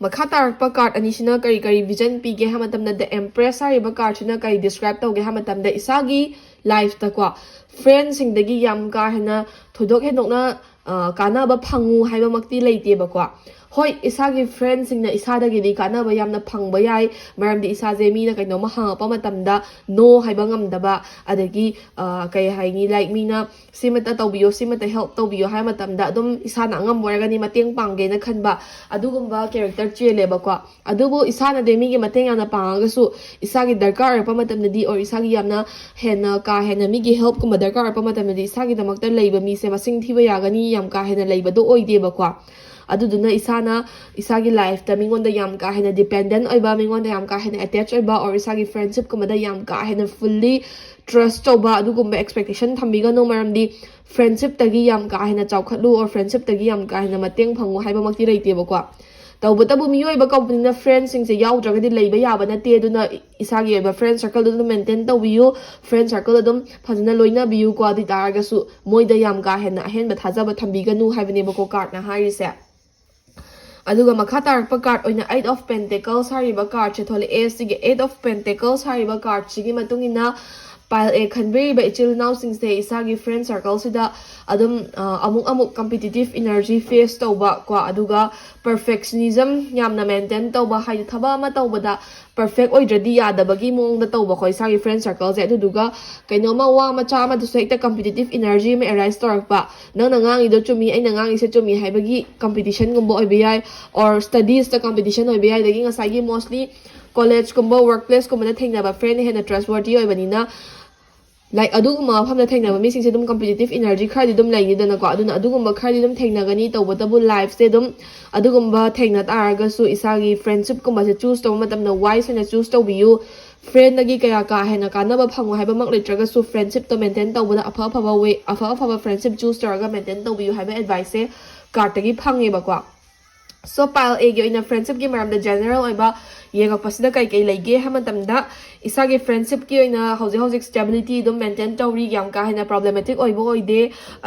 ꯃꯈꯥ ꯇꯥꯔꯛꯄ ꯀꯥꯔꯠ ꯑꯅꯤꯁꯤꯅ ꯀꯔꯤ ꯀꯔꯤ ꯚꯤꯖꯟ ꯄꯤꯒꯦ ꯍꯥꯏꯕ ꯃꯇꯝꯗ, ꯗ ꯑꯦꯝꯄ꯭ꯔꯦꯁ ꯍꯥꯏꯔꯤꯕ ꯀꯥꯔꯠꯁꯤꯅ ꯀꯔꯤ ꯗꯤꯁꯀ꯭ꯔꯥꯏꯕ ꯇꯧꯒꯦ ꯍꯥꯏꯕ ꯃꯇꯝꯗ, ꯏꯁꯥꯒꯤ ꯂꯥꯏꯐꯇꯀꯣ ꯐ꯭ꯔꯦꯟꯁꯤꯡꯗꯒꯤ ꯌꯥꯝ ꯀꯥ ꯍꯦꯟꯅ ꯊꯣꯏꯗꯣꯛ ꯍꯦꯟꯗꯣꯛꯅ ꯑ, ꯀꯥꯟꯅꯕ ꯐꯪꯉꯨ ꯍꯥꯏꯕꯃꯛꯇꯤ ꯂꯩꯇꯦꯕꯀꯣ꯫ ꯍꯣꯏ, ꯏꯁꯥꯒꯤ ꯐ꯭ꯔꯦꯟꯁꯤꯡꯅ ꯏꯁꯥꯗꯒꯤꯗꯤ ꯀꯥꯟꯅꯕ ꯌꯥꯝꯅ ꯐꯪꯕ ꯌꯥꯏ, ꯃꯔꯝꯗꯤ ꯏꯁꯥꯁꯦ ꯃꯤꯅ ꯀꯩꯅꯣꯝꯃ ꯍꯪꯉꯛꯄ ꯃꯇꯝꯗ ꯅꯣ ꯍꯥꯏꯕ ꯉꯝꯗꯕ, ꯑꯗꯒꯤ ꯑ, ꯀꯩ ꯍꯥꯏꯅꯤ, ꯂꯥꯏꯛ ꯃꯤꯅ ꯁꯤꯃꯇ ꯇꯧꯕꯤꯌꯣ, ꯁꯤꯃꯇ ꯍꯦꯜꯞ ꯇꯧꯕꯤꯌꯣ ꯍꯥꯏꯕ ꯃꯇꯝꯗ ꯑꯗꯨꯝ ꯏꯁꯥꯅ ꯑꯉꯝꯕ ꯑꯣꯏꯔꯒꯅꯤ ꯃꯇꯦꯡ ꯄꯥꯡꯒꯦꯅ ꯈꯟꯕ, ꯑꯗꯨꯒꯨꯝꯕ ꯀꯦꯔꯦꯛꯇꯔ ꯆꯦꯜꯂꯦꯕꯀꯣ꯫ ꯑꯗꯨꯕꯨ ꯏꯁꯥꯅꯗꯤ ꯃꯤꯒꯤ ꯃꯇꯦꯡ ꯌꯥꯝꯅ ꯄꯥꯡꯉꯒꯁꯨ, ꯏꯁꯥꯒꯤ ꯗꯔꯀꯥꯔ ꯑꯣꯏꯔꯛꯄ ꯃꯇꯝꯗꯗꯤ, or ꯏꯁꯥꯒꯤ ꯌꯥꯝꯅ ꯍꯦꯟꯅ ꯀꯥ ꯍꯦꯟꯅ ꯃꯤꯒꯤ ꯍꯦꯜꯞꯀꯨꯝꯕ ꯗꯔꯀꯥꯔ ꯑꯣꯏꯔꯛꯄ ꯃꯇꯝꯗꯗꯤ, ꯏꯁꯥꯒꯤꯗꯃꯛꯇ ꯂꯩꯕ ꯃꯤꯁꯦ ꯃꯁꯤꯡ ꯊꯤꯕ ꯌꯥꯒꯅꯤ ꯌꯥꯝ ꯀꯥ ꯍꯦꯟꯅ ꯂꯩꯕꯗꯣ ꯑꯣꯏꯗꯦꯕꯀꯣ꯫ ꯑꯗꯨꯗꯨꯅ ꯏꯁꯥꯅ ꯏꯁꯥꯒꯤ ꯂꯥꯏꯐꯇ ꯃꯤꯉꯣꯟꯗ ꯌꯥꯝ ꯀꯥ ꯍꯦꯟꯅ ꯗꯤꯄꯦꯟꯗꯦꯟ ꯑꯣꯏꯕ, ꯃꯤꯉꯣꯟꯗ ꯌꯥꯝ ꯀꯥ ꯍꯦꯟꯅ ꯑꯦꯇꯦꯆ ꯑꯣꯏꯕ, or ꯏꯁꯥꯒꯤ ꯐ꯭ꯔꯦꯟꯁꯤꯞꯀꯨꯝꯕꯗ ꯌꯥꯝ ꯀꯥ ꯍꯦꯟꯅ ꯐꯨꯜꯂꯤ ꯇ꯭ꯔꯁ ꯇꯧꯕ, ꯑꯗꯨꯒꯨꯝꯕ ꯑꯦꯛꯁꯄꯦꯛꯇꯦꯁꯟ ꯊꯝꯕꯤꯒꯅꯨ꯫ ꯃꯔꯝꯗꯤ ꯐ꯭ꯔꯦꯟꯁꯤꯞꯇꯒꯤ ꯌꯥꯝ ꯀꯥ ꯍꯦꯟꯅ ꯆꯥꯎꯈꯠꯂꯨ, or ꯐ꯭ꯔꯦꯟꯁꯤꯞꯇꯒꯤ ꯌꯥꯝ ꯀꯥ ꯍꯦꯟꯅ ꯃꯇꯦꯡ ꯐꯪꯉꯨ ꯍꯥꯏꯕꯃꯛꯇꯤ ꯂꯩꯇꯦꯕꯀꯣ꯫ ꯇꯧꯕꯇꯕꯨ ꯃꯤꯑꯣꯏꯕ ꯀꯧꯕꯅꯤꯅ ꯐ꯭ꯔꯦꯟꯁꯤꯡꯁꯦ ꯌꯥꯎꯗ꯭ꯔꯒꯗꯤ ꯂꯩꯕ ꯌꯥꯕ ꯅꯠꯇꯦ꯫ ꯑꯗꯨꯅ ꯏꯁꯥꯒꯤ ꯑꯣꯏꯕ ꯐ꯭ꯔꯦꯟ ꯁꯔꯀꯜꯗꯨ ꯑꯗꯨꯝ ꯃꯦꯟꯇꯦꯟ ꯇꯧꯕꯤꯌꯨ, ꯐ꯭ꯔꯦꯟ ꯁꯔꯀꯜ ꯑꯗꯨꯝ ꯐꯖꯅ ꯂꯣꯏꯅꯕꯤꯌꯨꯀꯣ꯫ ꯑꯗꯨ ꯑꯣꯏ ꯇꯥꯔꯒꯁꯨ ꯃꯣꯏꯗ ꯌꯥꯝ ꯀꯥ ꯍꯦꯟꯅ ꯑꯍꯦꯟꯕ ꯊꯥꯖꯕ ꯊꯝꯕꯤꯒꯅꯨ ꯍꯥꯏꯕꯅꯦꯕꯀꯣ ꯀꯥꯔꯠꯅ ꯍꯥꯏꯔꯤꯁꯦ꯫ ꯑꯗꯨꯒ ꯃꯈꯥ ꯇꯥꯔꯛꯄ ꯀꯥꯔꯠ ꯑꯣꯏꯅ Eight of Pentacles ꯍꯥꯏꯔꯤꯕ ꯀꯥꯔꯠꯁꯦ ꯊꯣꯛꯂꯛꯑꯦ꯫ ꯁꯤꯒꯤ Eight of Pentacles ꯍꯥꯏꯔꯤꯕ ꯀꯥꯔꯠꯁꯤꯒꯤ ꯃꯇꯨꯡ ꯏꯟꯅ, ꯄꯥꯏꯜ ꯑꯦ ꯈꯟꯕꯤꯔꯤꯕ ꯏꯆꯤꯜ ꯏꯅꯥꯎꯁꯤꯡꯁꯦ ꯏꯁꯥꯒꯤ ꯐ꯭ꯔꯦꯟ ꯁꯔꯀꯜꯁꯤꯗ ꯑꯗꯨꯝ ꯑ, ꯑꯃꯨꯛ ꯑꯃꯨꯛ ꯀꯝꯄꯤꯇꯤꯇꯤꯞ ꯏꯅꯔꯖꯤ ꯐꯦꯁ ꯇꯧꯕ ꯀꯣ, ꯑꯗꯨꯒ ꯄꯔꯐꯦꯛꯁꯅꯤꯖꯝ ꯌꯥꯝꯅ ꯃꯦꯟꯇꯦꯟ ꯇꯧꯕ, ꯍꯥꯏꯗꯤ ꯊꯕꯛ ꯑꯃ ꯇꯧꯕꯗ ꯄꯔꯐꯦꯛ ꯑꯣꯏꯗ꯭ꯔꯗꯤ ꯌꯥꯗꯕꯒꯤ ꯃꯑꯣꯡꯗ ꯇꯧꯕꯀꯣ ꯏꯁꯥꯒꯤ ꯐ꯭ꯔꯦꯟ ꯁꯔꯀꯜꯁꯦ꯫ ꯑꯗꯨꯗꯨꯒ ꯀꯩꯅꯣꯝꯃ ꯋꯥ ꯃꯆꯥ ꯑꯃꯗꯁꯨ ꯍꯦꯛꯇ ꯀꯝꯄꯤꯇꯤꯇꯤꯞ ꯏꯅꯔꯖꯤ ꯑꯃ ꯑꯦꯔꯥꯏꯁ ꯇꯧꯔꯛꯄ, ꯅꯪꯅ ꯉꯥꯡꯉꯤꯗꯣ ꯆꯨꯝꯃꯤ, ꯑꯩꯅ ꯉꯥꯡꯉꯤꯁꯦ ꯆꯨꯝꯃꯤ ꯍꯥꯏꯕꯒꯤ ꯀꯝꯄꯤꯇꯤꯁꯟꯒꯨꯝꯕ ꯑꯣꯏꯕ ꯌꯥꯏ, or ꯁ꯭ꯇꯗꯤꯁꯇ ꯀꯝꯄꯤꯇꯤꯁꯟ ꯑꯣꯏꯕ ꯌꯥꯏ, ꯑꯗꯒꯤ ꯉꯁꯥꯏꯒꯤ ꯃꯣꯁꯂꯤ ꯀꯣꯂꯦꯖꯀꯨꯝꯕ, ꯋꯔꯛ ꯄ꯭ꯂꯦꯁꯀꯨꯝꯕꯗ ꯊꯦꯡꯅꯕ ꯐ꯭ꯔꯦꯟꯅ ꯍꯦꯟꯅ ꯇ꯭ꯔꯁꯋꯔꯇꯤ ꯑꯣꯏꯕꯅꯤꯅ, ꯂꯥꯏꯛ ꯑꯗꯨꯒꯨꯝꯕ ꯃꯐꯝꯗ ꯊꯦꯡꯅꯕ ꯃꯤꯁꯤꯡꯁꯦ ꯑꯗꯨꯝ ꯀꯝꯄꯤꯇꯤꯇꯤꯞ ꯏꯅꯔꯖꯤ ꯈꯔꯗꯤ ꯑꯗꯨꯝ ꯂꯩꯅꯤꯗꯅꯀꯣ꯫ ꯑꯗꯨꯅ ꯑꯗꯨꯒꯨꯝꯕ ꯈꯔꯗꯤ ꯑꯗꯨꯝ ꯊꯦꯡꯅꯒꯅꯤ꯫ ꯇꯧꯕꯇꯕꯨ ꯂꯥꯏꯐꯁꯦ ꯑꯗꯨꯝ ꯑꯗꯨꯒꯨꯝꯕ ꯊꯦꯡꯅ ꯇꯥꯔꯒꯁꯨ ꯏꯁꯥꯒꯤ ꯐ꯭ꯔꯦꯟꯁꯤꯞꯀꯨꯝꯕꯁꯦ ꯆꯨꯁ ꯇꯧꯕ ꯃꯇꯝꯗ ꯋꯥꯏꯁ ꯑꯣꯏꯅ ꯆꯨꯁ ꯇꯧꯕꯤꯌꯨ꯫ ꯐ꯭ꯔꯦꯟꯗꯒꯤ ꯀꯌꯥ ꯀꯥ ꯍꯦꯟꯅ ꯀꯥꯟꯅꯕ ꯐꯪꯉꯣ ꯍꯥꯏꯕꯃꯛ ꯂꯩꯇ꯭ꯔꯒꯁꯨ ꯐ꯭ꯔꯦꯟꯁꯤꯞꯇꯣ ꯃꯦꯟꯇꯦꯟ ꯇꯧꯕꯗ ꯑꯐ ꯑꯐꯕ ꯋꯦ ꯑꯐ ꯑꯐꯕ ꯐ꯭ꯔꯦꯟꯁꯤꯞ ꯆꯨꯁ ꯇꯧꯔꯒ ꯃꯦꯟꯇꯦꯟ ꯇꯧꯕꯤꯌꯨ ꯍꯥꯏꯕ ꯑꯦꯗꯚꯥꯏꯁꯁꯦ ꯀꯥꯔꯠꯇꯒꯤ ꯐꯪꯉꯦꯕꯀꯣ꯫ ꯁꯣ ꯄꯥꯏꯜ ꯑꯦꯒꯤ ꯑꯣꯏꯅ ꯐ꯭ꯔꯦꯟꯁꯤꯞꯀꯤ ꯃꯔꯝꯗ ꯖꯦꯅꯔꯦꯜ ꯑꯣꯏꯕ ꯌꯦꯡꯉꯛꯄꯁꯤꯗ ꯀꯩ ꯀꯩ ꯂꯩꯒꯦ ꯍꯥꯏꯕ ꯃꯇꯝꯗ ꯏꯁꯥꯒꯤ ꯐ꯭ꯔꯦꯟꯁꯤꯞꯀꯤ ꯑꯣꯏꯅ ꯍꯧꯖꯤꯛ ꯍꯧꯖꯤꯛ ꯁ꯭ꯇꯦꯕꯤꯂꯤꯇꯤ ꯑꯗꯨꯝ ꯃꯦꯟꯇꯦꯟ ꯇꯧꯔꯤ꯫ ꯌꯥꯝ ꯀꯥ ꯍꯦꯟꯅ ꯄ꯭ꯔꯣꯕ꯭ꯂꯦꯃꯦꯇꯤꯛ ꯑꯣꯏꯕ ꯑꯣꯏꯗꯦ꯫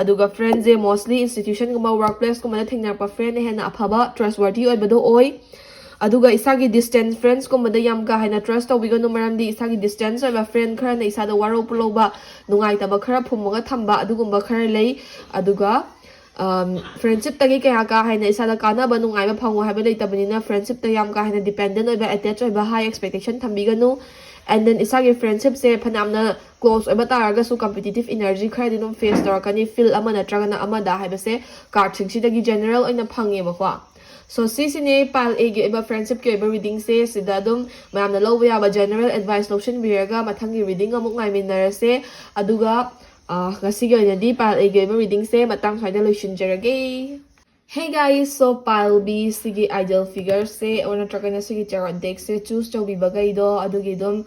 ꯑꯗꯨꯒ ꯐ꯭ꯔꯦꯟꯁꯦ ꯃꯣꯁꯂꯤ ꯏꯟꯁꯇꯤꯇ꯭ꯌꯨꯁꯟꯒꯨꯝꯕ ꯋꯥꯔꯛ ꯄ꯭ꯂꯦꯁꯀꯨꯝꯕꯗ ꯊꯦꯡꯅꯔꯛꯄ ꯐ꯭ꯔꯦꯟꯅ ꯍꯦꯟꯅ ꯑꯐꯕ ꯇ꯭ꯔꯁꯋꯔꯊꯤ ꯑꯣꯏꯕꯗꯣ ꯑꯣꯏ꯫ ꯑꯗꯨꯒ ꯏꯁꯥꯒꯤ ꯗꯤꯁꯇꯦꯟꯁ ꯐ꯭ꯔꯦꯟꯁꯀꯨꯝꯕꯗ ꯌꯥꯝ ꯀꯥ ꯍꯦꯟꯅ ꯇ꯭ꯔꯁ ꯇꯧꯕꯤꯒꯅꯨ꯫ ꯃꯔꯝꯗꯤ ꯏꯁꯥꯒꯤ ꯗꯤꯁꯇꯦꯟꯁ ꯑꯣꯏꯕ ꯐ꯭ꯔꯦꯟ ꯈꯔꯅ ꯏꯁꯥꯗ ꯋꯥꯔꯧ ꯄꯨꯂꯧꯕ, ꯅꯨꯡꯉꯥꯏꯇꯕ ꯈꯔ ꯐꯨꯝꯃꯒ ꯊꯝꯕ ꯑꯗꯨꯒꯨꯝꯕ ꯈꯔ ꯂꯩ꯫ ꯑꯗꯨꯒ ꯐ꯭ꯔꯦꯟꯁꯤꯞꯇꯒꯤ ꯀꯌꯥ ꯀꯥ ꯍꯦꯟꯅ ꯏꯁꯥꯗ ꯀꯥꯟꯅꯕ ꯅꯨꯡꯉꯥꯏꯕ ꯐꯪꯉꯣ ꯍꯥꯏꯕ ꯂꯩꯇꯕꯅꯤꯅ ꯐ꯭ꯔꯦꯟꯁꯤꯞꯇ ꯌꯥꯝ ꯀꯥ ꯍꯦꯟꯅ ꯗꯤꯄꯦꯟꯗꯦꯟ ꯑꯣꯏꯕ, ꯑꯦꯇꯦꯆ ꯑꯣꯏꯕ, ꯍꯥꯏ ꯑꯦꯛꯁꯄꯦꯛꯇꯦꯁꯟ ꯊꯝꯕꯤꯒꯅꯨ꯫ ꯑꯦꯟ ꯗꯦꯟ ꯏꯁꯥꯒꯤ ꯐ꯭ꯔꯦꯟꯁꯤꯞꯁꯦ ꯐꯅꯌꯥꯝꯅ ꯀ꯭ꯂꯣꯁ ꯑꯣꯏꯕ ꯇꯥꯔꯒꯁꯨ ꯀꯝꯄꯤꯇꯤꯇꯤꯞ ꯏꯅꯔꯖꯤ ꯈꯔꯗꯤ ꯑꯗꯨꯝ ꯐꯦꯁ ꯇꯧꯔꯛꯀꯅꯤ ꯐꯤꯜ ꯑꯃ ꯅꯠꯇ꯭ꯔꯒꯅ ꯑꯃꯗ ꯍꯥꯏꯕꯁꯦ ꯀꯥꯔꯠꯁꯤꯡꯁꯤꯗꯒꯤ ꯖꯦꯅꯔꯦꯜ ꯑꯣꯏꯅ ꯐꯪꯉꯦꯕꯀꯣ꯫ ꯁꯣ ꯁꯤꯁꯤꯅꯦ ꯄꯥꯏꯜ ꯑꯦꯒꯤ ꯑꯣꯏꯕ ꯐ꯭ꯔꯦꯟꯁꯤꯞꯀꯤ ꯑꯣꯏꯕ ꯔꯤꯗꯤꯡꯁꯦ ꯁꯤꯗ ꯑꯗꯨꯝ ꯃꯌꯥꯝꯅ ꯂꯧꯕ ꯌꯥꯕ ꯖꯦꯅꯔꯦꯜ ꯑꯦꯗꯚꯥꯏꯁ ꯂꯧꯁꯤꯟꯕꯤꯔꯒ ꯃꯊꯪꯒꯤ ꯔꯤꯗꯤꯡ ꯑꯃꯨꯛ ꯉꯥꯏꯃꯤꯟꯅꯔꯁꯦ꯫ ꯑꯗꯨꯒ ꯑ, ꯉꯁꯤꯒꯤ ꯑꯣꯏꯅꯗꯤ ꯄꯥꯏꯜ ꯑꯦꯒꯤ ꯑꯣꯏꯕ ꯔꯤꯗꯤꯡꯁꯦ ꯃꯇꯥꯡ ꯁ꯭ꯋꯥꯏꯗ ꯂꯣꯏꯁꯤꯟꯖꯔꯒꯦ꯫ Hey guys, so pile B ꯁꯤꯒꯤ ideal figure ꯁꯦ ꯑꯣꯔ ꯅꯠꯇ꯭ꯔꯒꯅ ꯁꯤꯒꯤ tarot deck ꯁꯦ ꯆꯨꯁ ꯇꯧꯕꯤꯕꯈꯩꯗꯣ ꯑꯗꯨꯒꯤ ꯑꯗꯨꯝ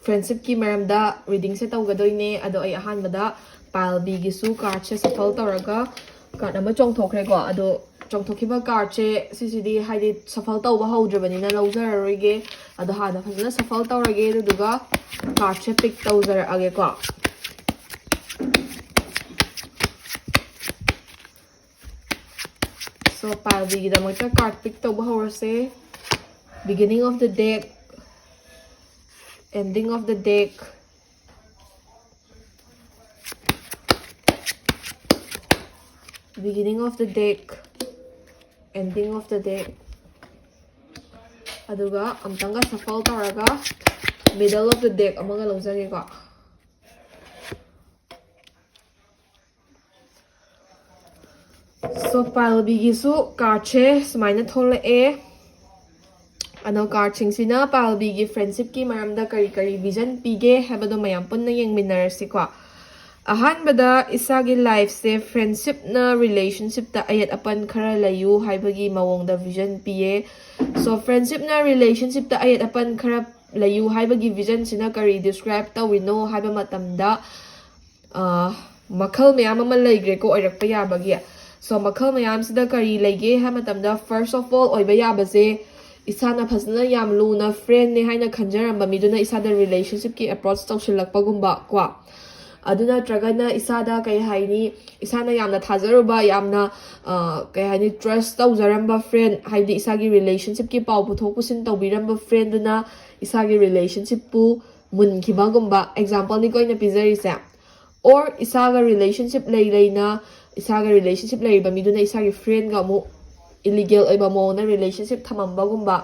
ꯐ꯭ꯔꯦꯟꯁꯤꯞꯀꯤ ꯃꯔꯝꯗ ꯔꯤꯗꯤꯡꯁꯦ ꯇꯧꯒꯗꯣꯏꯅꯦ꯫ ꯑꯗꯣ ꯑꯩ ꯑꯍꯥꯟꯕꯗ ꯄꯥꯏꯜ ꯕꯤꯒꯤꯁꯨ ꯀꯥꯔꯠꯁꯦ ꯁꯐꯜ ꯇꯧꯔꯒ ꯀꯥꯔꯠ ꯑꯃ ꯆꯣꯡꯊꯣꯛꯈ꯭ꯔꯦꯀꯣ꯫ ꯑꯗꯣ ꯆꯣꯡꯊꯣꯛꯈꯤꯕ ꯀꯥꯔꯠꯁꯦ ꯁꯤꯁꯤꯗꯤ ꯍꯥꯏꯗꯤ ꯁꯐꯜ ꯇꯧꯕ ꯍꯧꯗ꯭ꯔꯤꯕꯅꯤꯅ ꯂꯧꯖꯔꯔꯣꯏꯒꯦ꯫ ꯑꯗꯣ ꯍꯥꯟꯅ ꯐꯖꯅ ꯁꯐꯜ ꯇꯧꯔꯒꯦ, ꯑꯗꯨꯗꯨꯒ ꯀꯥꯔꯠꯁꯦ ꯄꯤꯛ ꯇꯧꯖꯔꯛꯑꯒꯦꯀꯣ꯫ ꯁꯣ ꯄꯥꯏꯜ ꯕꯤꯒꯤꯗꯃꯛꯇ ꯀꯥꯔꯠ ꯄꯤꯛ ꯇꯧꯕ ꯍꯧꯔꯁꯦ꯫ Beginning of the deck, ending of the deck, beginning of the deck, ending of the deck. ꯑꯗꯨꯒ ꯑꯝꯇꯪꯒ shuffle ꯇꯧꯔꯒ middle of the deck ꯑꯃꯒ ꯂꯧꯖꯒꯦꯀꯣ꯫ ꯁꯣ ꯄꯥꯏꯜ ꯕꯤꯒꯤꯁꯨ ꯀꯥꯔꯠꯁꯦ ꯁꯨꯃꯥꯏꯅ ꯊꯣꯛꯂꯛꯑꯦ꯫ ꯑꯗꯣ cardꯁꯤꯡꯁꯤꯅ ꯄꯥꯜꯕꯤꯒꯤ friendshipꯀꯤ ꯃꯔꯝꯗ ꯀꯔꯤ ꯀꯔꯤ vision ꯄꯤꯒꯦ ꯍꯥꯏꯕꯗꯣ ꯃꯌꯥꯝ ꯄꯨꯟꯅ ꯌꯦꯡꯃꯤꯟꯅꯔꯁꯤꯀꯣ꯫ ꯑꯍꯥꯟꯕꯗ ꯏꯁꯥꯒꯤ lifeꯁꯦ friendshipꯅ relationshipꯇ ꯑꯌꯦꯠ ꯑꯄꯟ ꯈꯔ ꯂꯩꯌꯨ ꯍꯥꯏꯕꯒꯤ ꯃꯑꯣꯡꯗ vision ꯄꯤꯌꯦ꯫ So friendshipꯅ relationshipꯇ ꯑꯌꯦꯠ ꯑꯄꯟ ꯈꯔ ꯂꯩꯌꯨ ꯍꯥꯏꯕꯒꯤ visionꯁꯤꯅ ꯀꯔꯤ describe ꯇꯧꯔꯤꯅꯣ ꯍꯥꯏꯕ ꯃꯇꯝꯗ, ꯑ, ꯃꯈꯜ ꯃꯌꯥꯝ ꯑꯃ ꯂꯩꯈ꯭ꯔꯦꯀꯣ ꯑꯣꯏꯔꯛꯄ ꯌꯥꯕꯒꯤ꯫ So ꯃꯈꯜ ꯃꯌꯥꯝꯁꯤꯗ ꯀꯔꯤ ꯂꯩꯒꯦ ꯍꯥꯏꯕ ꯃꯇꯝꯗ, first of all ꯑꯣꯏꯕ ꯌꯥꯕꯁꯦ ꯏꯁꯥꯅ ꯐꯖꯅ ꯌꯥꯝ ꯂꯨꯅ friendꯅꯦ ꯍꯥꯏꯅ ꯈꯟꯖꯔꯝꯕ ꯃꯤꯗꯨꯅ ꯏꯁꯥꯗ relationshipꯀꯤ approach ꯇꯧꯁꯤꯜꯂꯛꯄꯒꯨꯝꯕ ꯀꯣ꯫ ꯑꯗꯨ ꯅꯠꯇ꯭ꯔꯒꯅ ꯏꯁꯥꯗ ꯀꯩ ꯍꯥꯏꯅꯤ, ꯏꯁꯥꯅ ꯌꯥꯝꯅ ꯊꯥꯖꯔꯨꯕ, ꯌꯥꯝꯅ, ꯑ, ꯀꯩ ꯍꯥꯏꯅꯤ, trust ꯇꯧꯖꯔꯝꯕ friend, ꯍꯥꯏꯗꯤ ꯏꯁꯥꯒꯤ relationshipꯀꯤ ꯄꯥꯎ ꯄꯨꯊꯣꯛ ꯄꯨꯁꯤꯟ ꯇꯧꯕꯤꯔꯝꯕ friendꯗꯨꯅ ꯏꯁꯥꯒꯤ relationshipꯄꯨ ꯃꯨꯟꯈꯤꯕꯒꯨꯝꯕ exampleꯅꯤꯀꯣ ꯑꯩꯅ ꯄꯤꯖꯔꯤꯁꯦ꯫ Or ꯏꯁꯥꯒ relationship ꯂꯩ ꯂꯩꯅ, ꯏꯁꯥꯒ relationship ꯂꯩꯔꯤꯕ ꯃꯤꯗꯨꯅ ꯏꯁꯥꯒꯤ friendꯒ ꯑꯃꯨꯛ illegal ꯑꯣꯏꯕ ꯃꯑꯣꯡꯗ relationship ꯊꯝꯃꯝꯕꯒꯨꯝꯕ,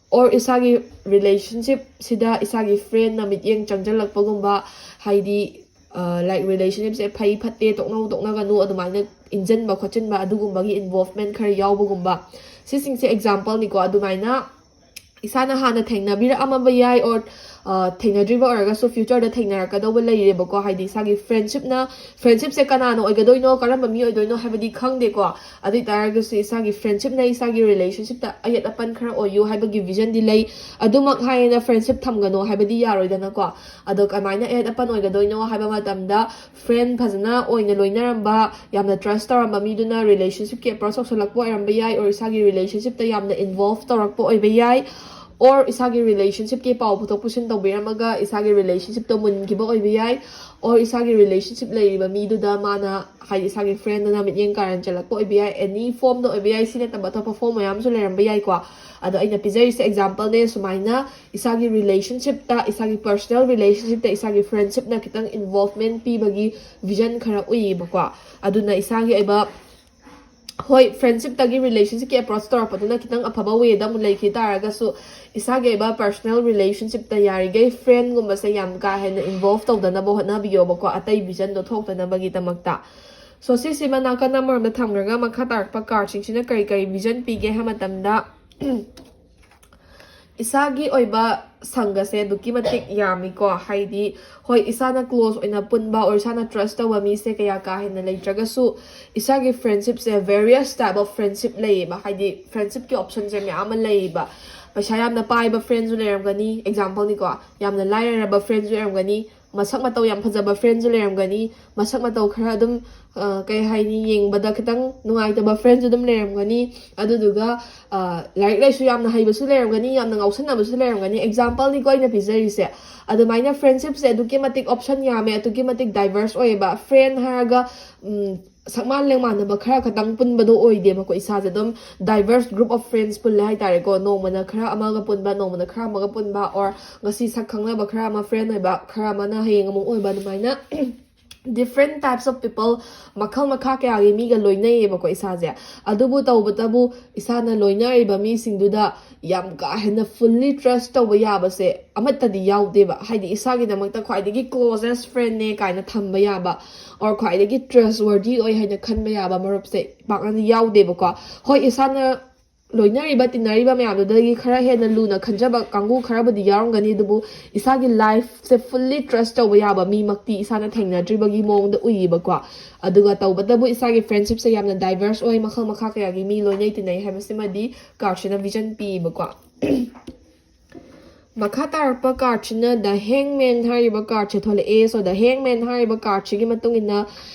or ꯏꯁꯥꯒꯤ relationshipꯁꯤꯗ ꯏꯁꯥꯒꯤ friendꯅ ꯃꯤꯠꯌꯦꯡ ꯆꯪꯁꯤꯜꯂꯛꯄꯒꯨꯝꯕ, ꯍꯥꯏꯗꯤ, ꯑ, like relationshipꯁꯦ ꯐꯩ ꯐꯠꯇꯦ, ꯇꯣꯛꯅꯧ ꯇꯣꯛꯅꯒꯅꯨ, ꯑꯗꯨꯃꯥꯏꯅ ꯏꯟꯖꯟꯕ ꯈꯣꯠꯆꯤꯟꯕ, ꯑꯗꯨꯒꯨꯝꯕꯒꯤ involvement ꯈꯔ ꯌꯥꯎꯕꯒꯨꯝꯕ, ꯁꯤꯁꯤꯡꯁꯦ exampleꯅꯤꯀꯣ꯫ ꯑꯗꯨꯃꯥꯏꯅ ꯏꯁꯥꯅ ꯍꯥꯟꯅ ꯊꯦꯡꯅꯕꯤꯔꯛꯑꯝꯃꯕ ꯌꯥꯏ, or, ꯑ, ꯊꯦꯡꯅꯗ꯭ꯔꯤꯕ ꯑꯣꯏꯔꯒꯁꯨ futureꯗ ꯊꯦꯡꯅꯔꯛꯀꯗꯧꯕ ꯂꯩꯔꯦꯕꯀꯣ꯫ ꯍꯥꯏꯗꯤ ꯏꯁꯥꯒꯤ friendshipꯅ, friendshipꯁꯦ ꯀꯅꯥꯅ ꯑꯣꯏꯒꯗꯣꯏꯅꯣ, ꯀꯔꯝꯕ ꯃꯤ ꯑꯣꯏꯗꯣꯏꯅꯣ ꯍꯥꯏꯕꯗꯤ ꯈꯪꯗꯦꯀꯣ꯫ ꯑꯗꯨ ꯑꯣꯏ ꯇꯥꯔꯒꯁꯨ ꯏꯁꯥꯒꯤ friendshipꯅ ꯏꯁꯥꯒꯤ relationshipꯇ ꯑꯌꯦꯠ ꯑꯄꯟ ꯈꯔ ꯑꯣꯏꯌꯨ ꯍꯥꯏꯕꯒꯤ visionꯗꯤ ꯂꯩ꯫ ꯑꯗꯨꯃꯛ ꯍꯥꯏꯌꯦꯅ friendship ꯊꯝꯒꯅꯣ ꯍꯥꯏꯕꯗꯤ ꯌꯥꯔꯣꯏꯗꯅꯀꯣ꯫ ꯑꯗꯣ ꯀꯃꯥꯏꯅ ꯑꯌꯦꯠ ꯑꯄꯟ ꯑꯣꯏꯒꯗꯣꯏꯅꯣ ꯍꯥꯏꯕ ꯃꯇꯝꯗ, friend ꯐꯖꯅ ꯑꯣꯏꯅ ꯂꯣꯏꯅꯔꯝꯕ, ꯌꯥꯝꯅ trust ꯇꯧꯔꯝꯕ ꯃꯤꯗꯨꯅ relationshipꯀꯤ approach ꯇꯧꯁꯜꯂꯛꯄ ꯑꯣꯏꯔꯝꯕ ꯌꯥꯏ, or ꯏꯁꯥꯒꯤ relationshipꯇ ꯌꯥꯝꯅ involve ꯇꯧꯔꯛꯄ ꯑꯣꯏꯕ ꯌꯥꯏ, or ꯏꯁꯥꯒꯤ relationshipꯀꯤ ꯄꯥꯎ ꯄꯨꯊꯣꯛ ꯄꯨꯁꯤꯟ ꯇꯧꯕꯤꯔꯝꯃꯒ ꯏꯁꯥꯒꯤ relationshipꯇꯣ ꯃꯨꯟꯈꯤꯕ ꯑꯣꯏꯕ ꯌꯥꯏ, or ꯏꯁꯥꯒꯤ relationship ꯂꯩꯔꯤꯕ ꯃꯤꯗꯨꯗ ꯃꯥꯅ, ꯍꯥꯏꯗꯤ ꯏꯁꯥꯒꯤ friendꯗꯨꯅ ꯃꯤꯠꯌꯦꯡ ꯀꯥꯔꯟ ꯆꯠꯂꯛꯄ ꯑꯣꯏꯕ ꯌꯥꯏ꯫ Any formꯗ ꯑꯣꯏꯕ ꯌꯥꯏ, ꯁꯤ ꯅꯠꯇꯕ ꯑꯇꯣꯞꯄ form ꯃꯌꯥꯝꯁꯨ ꯂꯩꯔꯝꯕ ꯌꯥꯏꯀꯣ꯫ ꯑꯗꯣ ꯑꯩꯅ ꯄꯤꯖꯔꯤꯁꯦ exampleꯅꯦ, ꯁꯨꯃꯥꯏꯅ ꯏꯁꯥꯒꯤ relationshipꯇ, ꯏꯁꯥꯒꯤ personal relationshipꯇ ꯏꯁꯥꯒꯤ friendshipꯅ ꯈꯤꯇꯪ involvement ꯄꯤꯕꯒꯤ vision ꯈꯔ ꯎꯏꯌꯦꯕꯀꯣ꯫ ꯑꯗꯨꯅ ꯏꯁꯥꯒꯤ ꯑꯣꯏꯕ, ꯍꯣꯏ, friendshipꯇꯒꯤ relationshipꯀꯤ approach ꯇꯧꯔꯛꯄꯗꯨꯅ ꯈꯤꯇꯪ ꯑꯐꯕ wayꯗ ꯑꯃꯨꯛ ꯂꯩꯈꯤ ꯇꯥꯔꯒꯁꯨ, ꯏꯁꯥꯒꯤ ꯑꯣꯏꯕ personal relationshipꯇ ꯌꯥꯔꯤꯈꯩ friendꯒꯨꯝꯕꯁꯦ ꯌꯥꯝ ꯀꯥ ꯍꯦꯟꯅ involve ꯇꯧꯗꯅꯕ ꯍꯣꯠꯅꯕꯤꯌꯣꯕꯀꯣ, ꯑꯇꯩ visionꯗꯣ ꯊꯣꯛꯇꯅꯕꯒꯤꯗꯃꯛꯇ꯫ So ꯁꯤꯁꯤꯃ ꯅꯥꯀꯟ ꯑꯃꯔꯣꯝꯗ ꯊꯝꯈ꯭ꯔꯒ, ꯃꯈꯥ ꯇꯥꯔꯛꯄ cardꯁꯤꯡꯁꯤꯅ ꯀꯔꯤ ꯀꯔꯤ vision ꯄꯤꯒꯦ ꯍꯥꯏꯕ ꯃꯇꯝꯗ, ꯏꯁꯥꯒꯤ ꯑꯣꯏꯕ ꯁꯪꯒꯁꯦ ꯑꯗꯨꯛꯀꯤ ꯃꯇꯤꯛ ꯌꯥꯝꯃꯤꯀꯣ꯫ ꯍꯥꯏꯗꯤ, ꯍꯣꯏ, ꯏꯁꯥꯅ ꯀ꯭ꯂꯣꯁ ꯑꯣꯏꯅ ꯄꯨꯟꯕ ꯑꯣꯔ ꯏꯁꯥꯅ ꯇ꯭ꯔꯁ ꯇꯧꯕ ꯃꯤꯁꯦ ꯀꯌꯥ ꯀꯥ ꯍꯦꯟꯅ ꯂꯩꯇ꯭ꯔꯒꯁꯨ, ꯏꯁꯥꯒꯤ ꯐ꯭ꯔꯦꯟꯁꯤꯞꯁꯦ various type of friendship ꯂꯩꯌꯦꯕ꯫ ꯍꯥꯏꯗꯤ, ꯐ꯭ꯔꯦꯟꯁꯤꯞꯀꯤ ꯑꯣꯞꯁꯟꯁꯦ ꯃꯌꯥꯝ ꯑꯃ ꯂꯩꯌꯦꯕ꯫ ꯄꯩꯁꯥ ꯌꯥꯝꯅ ꯄꯥꯏꯕ ꯐ꯭ꯔꯦꯟꯁꯨ ꯂꯩꯔꯝꯒꯅꯤ, ꯑꯦꯛꯖꯥꯝꯄꯜꯅꯤꯀꯣ, ꯌꯥꯝꯅ ꯂꯥꯏꯔꯔꯕ ꯐ꯭ꯔꯦꯟꯁꯨ ꯂꯩꯔꯝꯒꯅꯤ, ꯃꯁꯛ ꯃꯇꯧ ꯌꯥꯝ ꯐꯖꯕ ꯐ꯭ꯔꯦꯟꯁꯨ ꯂꯩꯔꯝꯒꯅꯤ, ꯃꯁꯛ ꯃꯇꯧ ꯈꯔ ꯑꯗꯨꯝ, ꯑ, ꯀꯩ ꯍꯥꯏꯅꯤ, ꯌꯦꯡꯕꯗ ꯈꯤꯇꯪ ꯅꯨꯡꯉꯥꯏꯇꯕ ꯐ꯭ꯔꯦꯟꯁꯨ ꯑꯗꯨꯝ ꯂꯩꯔꯝꯒꯅꯤ꯫ ꯑꯗꯨꯗꯨꯒ, ꯑ, ꯂꯥꯏꯔꯤꯛ ꯂꯥꯏꯁꯨ ꯌꯥꯝꯅ ꯍꯩꯕꯁꯨ ꯂꯩꯔꯝꯒꯅꯤ, ꯌꯥꯝꯅ ꯉꯥꯎꯁꯟꯅꯕꯁꯨ ꯂꯩꯔꯝꯒꯅꯤ꯫ ꯑꯦꯛꯖꯥꯝꯄꯜꯅꯤꯀꯣ ꯑꯩꯅ ꯄꯤꯖꯔꯤꯁꯦ꯫ ꯑꯗꯨꯃꯥꯏꯅ ꯐ꯭ꯔꯦꯟꯁꯤꯞꯁꯦ ꯑꯗꯨꯛꯀꯤ ꯃꯇꯤꯛ ꯑꯣꯞꯁꯟ ꯌꯥꯝꯃꯦ, ꯑꯗꯨꯛꯀꯤ ꯃꯇꯤꯛ ꯗꯥꯏꯚꯔꯁ ꯑꯣꯏꯌꯦꯕ꯫ ꯐ꯭ꯔꯦꯟ ꯍꯥꯏꯔꯒ, ꯎꯝ, ꯁꯛꯃꯥꯟ ꯂꯦꯡꯃꯥꯟꯅꯕ ꯈꯔ ꯈꯛꯇꯪ ꯄꯨꯟꯕꯗꯣ ꯑꯣꯏꯗꯦꯕꯀꯣ꯫ ꯏꯁꯥꯁꯦ ꯑꯗꯨꯝ diverse group of friends ꯄꯨꯜꯂꯦ ꯍꯥꯏꯇꯥꯔꯦꯀꯣ꯫ ꯅꯣꯡꯃꯅ ꯈꯔ ꯑꯃꯒ ꯄꯨꯟꯕ, ꯅꯣꯡꯃꯅ ꯈꯔ ꯑꯃꯒ ꯄꯨꯟꯕ, or ꯉꯁꯤ ꯁꯛ ꯈꯪꯅꯕ ꯈꯔ ꯑꯃ ꯐ꯭ꯔꯦꯟ ꯑꯣꯏꯕ, ꯈꯔ ꯑꯃꯅ ꯍꯌꯦꯡ ꯑꯃꯨꯛ ꯑꯣꯏꯕ, ꯑꯗꯨꯃꯥꯏꯅ different types of people, ꯃꯈꯜ ꯃꯈꯥ ꯀꯌꯥꯒꯤ ꯃꯤꯒ ꯂꯣꯏꯅꯩꯌꯦꯕꯀꯣ ꯏꯁꯥꯁꯦ꯫ ꯑꯗꯨꯕꯨ ꯇꯧꯕꯇꯕꯨ ꯏꯁꯥꯅ ꯂꯣꯏꯅꯔꯤꯕ ꯃꯤꯁꯤꯡꯗꯨꯗ ꯌꯥꯝ ꯀꯥ ꯍꯦꯟꯅ fully trust ꯇꯧꯕ ꯌꯥꯕꯁꯦ ꯑꯃꯠꯇꯗꯤ ꯌꯥꯎꯗꯦꯕ꯫ ꯍꯥꯏꯗꯤ, ꯏꯁꯥꯒꯤꯗꯃꯛꯇ ꯈ꯭ꯋꯥꯏꯗꯒꯤ closest friendꯅꯦ ꯀꯥꯏꯅ ꯊꯝꯕ ꯌꯥꯕ, or ꯈ꯭ꯋꯥꯏꯗꯒꯤ trustworthy ꯑꯣꯏ ꯍꯥꯏꯅ ꯈꯟꯕ ꯌꯥꯕ ꯃꯔꯨꯞꯁꯦ ꯄꯥꯛꯅꯗꯤ ꯌꯥꯎꯗꯦꯕꯀꯣ꯫ ꯍꯣꯏ, ꯏꯁꯥꯅ ꯂꯣꯏꯅꯔꯤꯕ ꯇꯤꯟꯅꯔꯤꯕ ꯃꯌꯥꯝꯗꯨꯗꯒꯤ ꯈꯔ ꯍꯦꯟꯅ ꯂꯨꯅ ꯈꯟꯖꯕ ꯀꯥꯡꯕꯨ ꯈꯔꯕꯨꯗꯤ ꯌꯥꯎꯔꯝꯒꯅꯤ, ꯑꯗꯨꯕꯨ ꯏꯁꯥꯒꯤ ꯂꯥꯏꯐꯁꯦ fully trust ꯇꯧꯕ ꯌꯥꯕ ꯃꯤꯃꯛꯇꯤ ꯏꯁꯥꯅ ꯊꯦꯡꯅꯗ꯭ꯔꯤꯕꯒꯤ ꯃꯑꯣꯡꯗ ꯎꯏꯌꯦꯕꯀꯣ꯫ ꯑꯗꯨꯒ ꯇꯧꯕꯇꯕꯨ ꯏꯁꯥꯒꯤ ꯐ꯭ꯔꯦꯟꯁꯤꯞꯁꯦ ꯌꯥꯝꯅ diverse ꯑꯣꯏ, ꯃꯈꯜ ꯃꯈꯥ ꯀꯌꯥꯒꯤ ꯃꯤ ꯂꯣꯏꯅꯩ ꯇꯤꯟꯅꯩ ꯍꯥꯏꯕꯁꯤꯃꯗꯤ ꯀꯥꯔꯠꯁꯤꯅ ꯚꯤꯖꯟ ꯄꯤꯌꯦꯕꯀꯣ꯫ ꯃꯈꯥ ꯇꯥꯔꯛꯄ ꯀꯥꯔꯠꯁꯤꯅ The Hangman ꯍꯥꯏꯔꯤꯕ ꯀꯥꯔꯠꯁꯦ ꯊꯣꯛꯂꯛꯑꯦ꯫ So, The Hangman ꯍꯥꯏꯔꯤꯕ ꯀꯥꯔꯠꯁꯤꯒꯤ ꯃꯇꯨꯡ ꯏꯟꯅ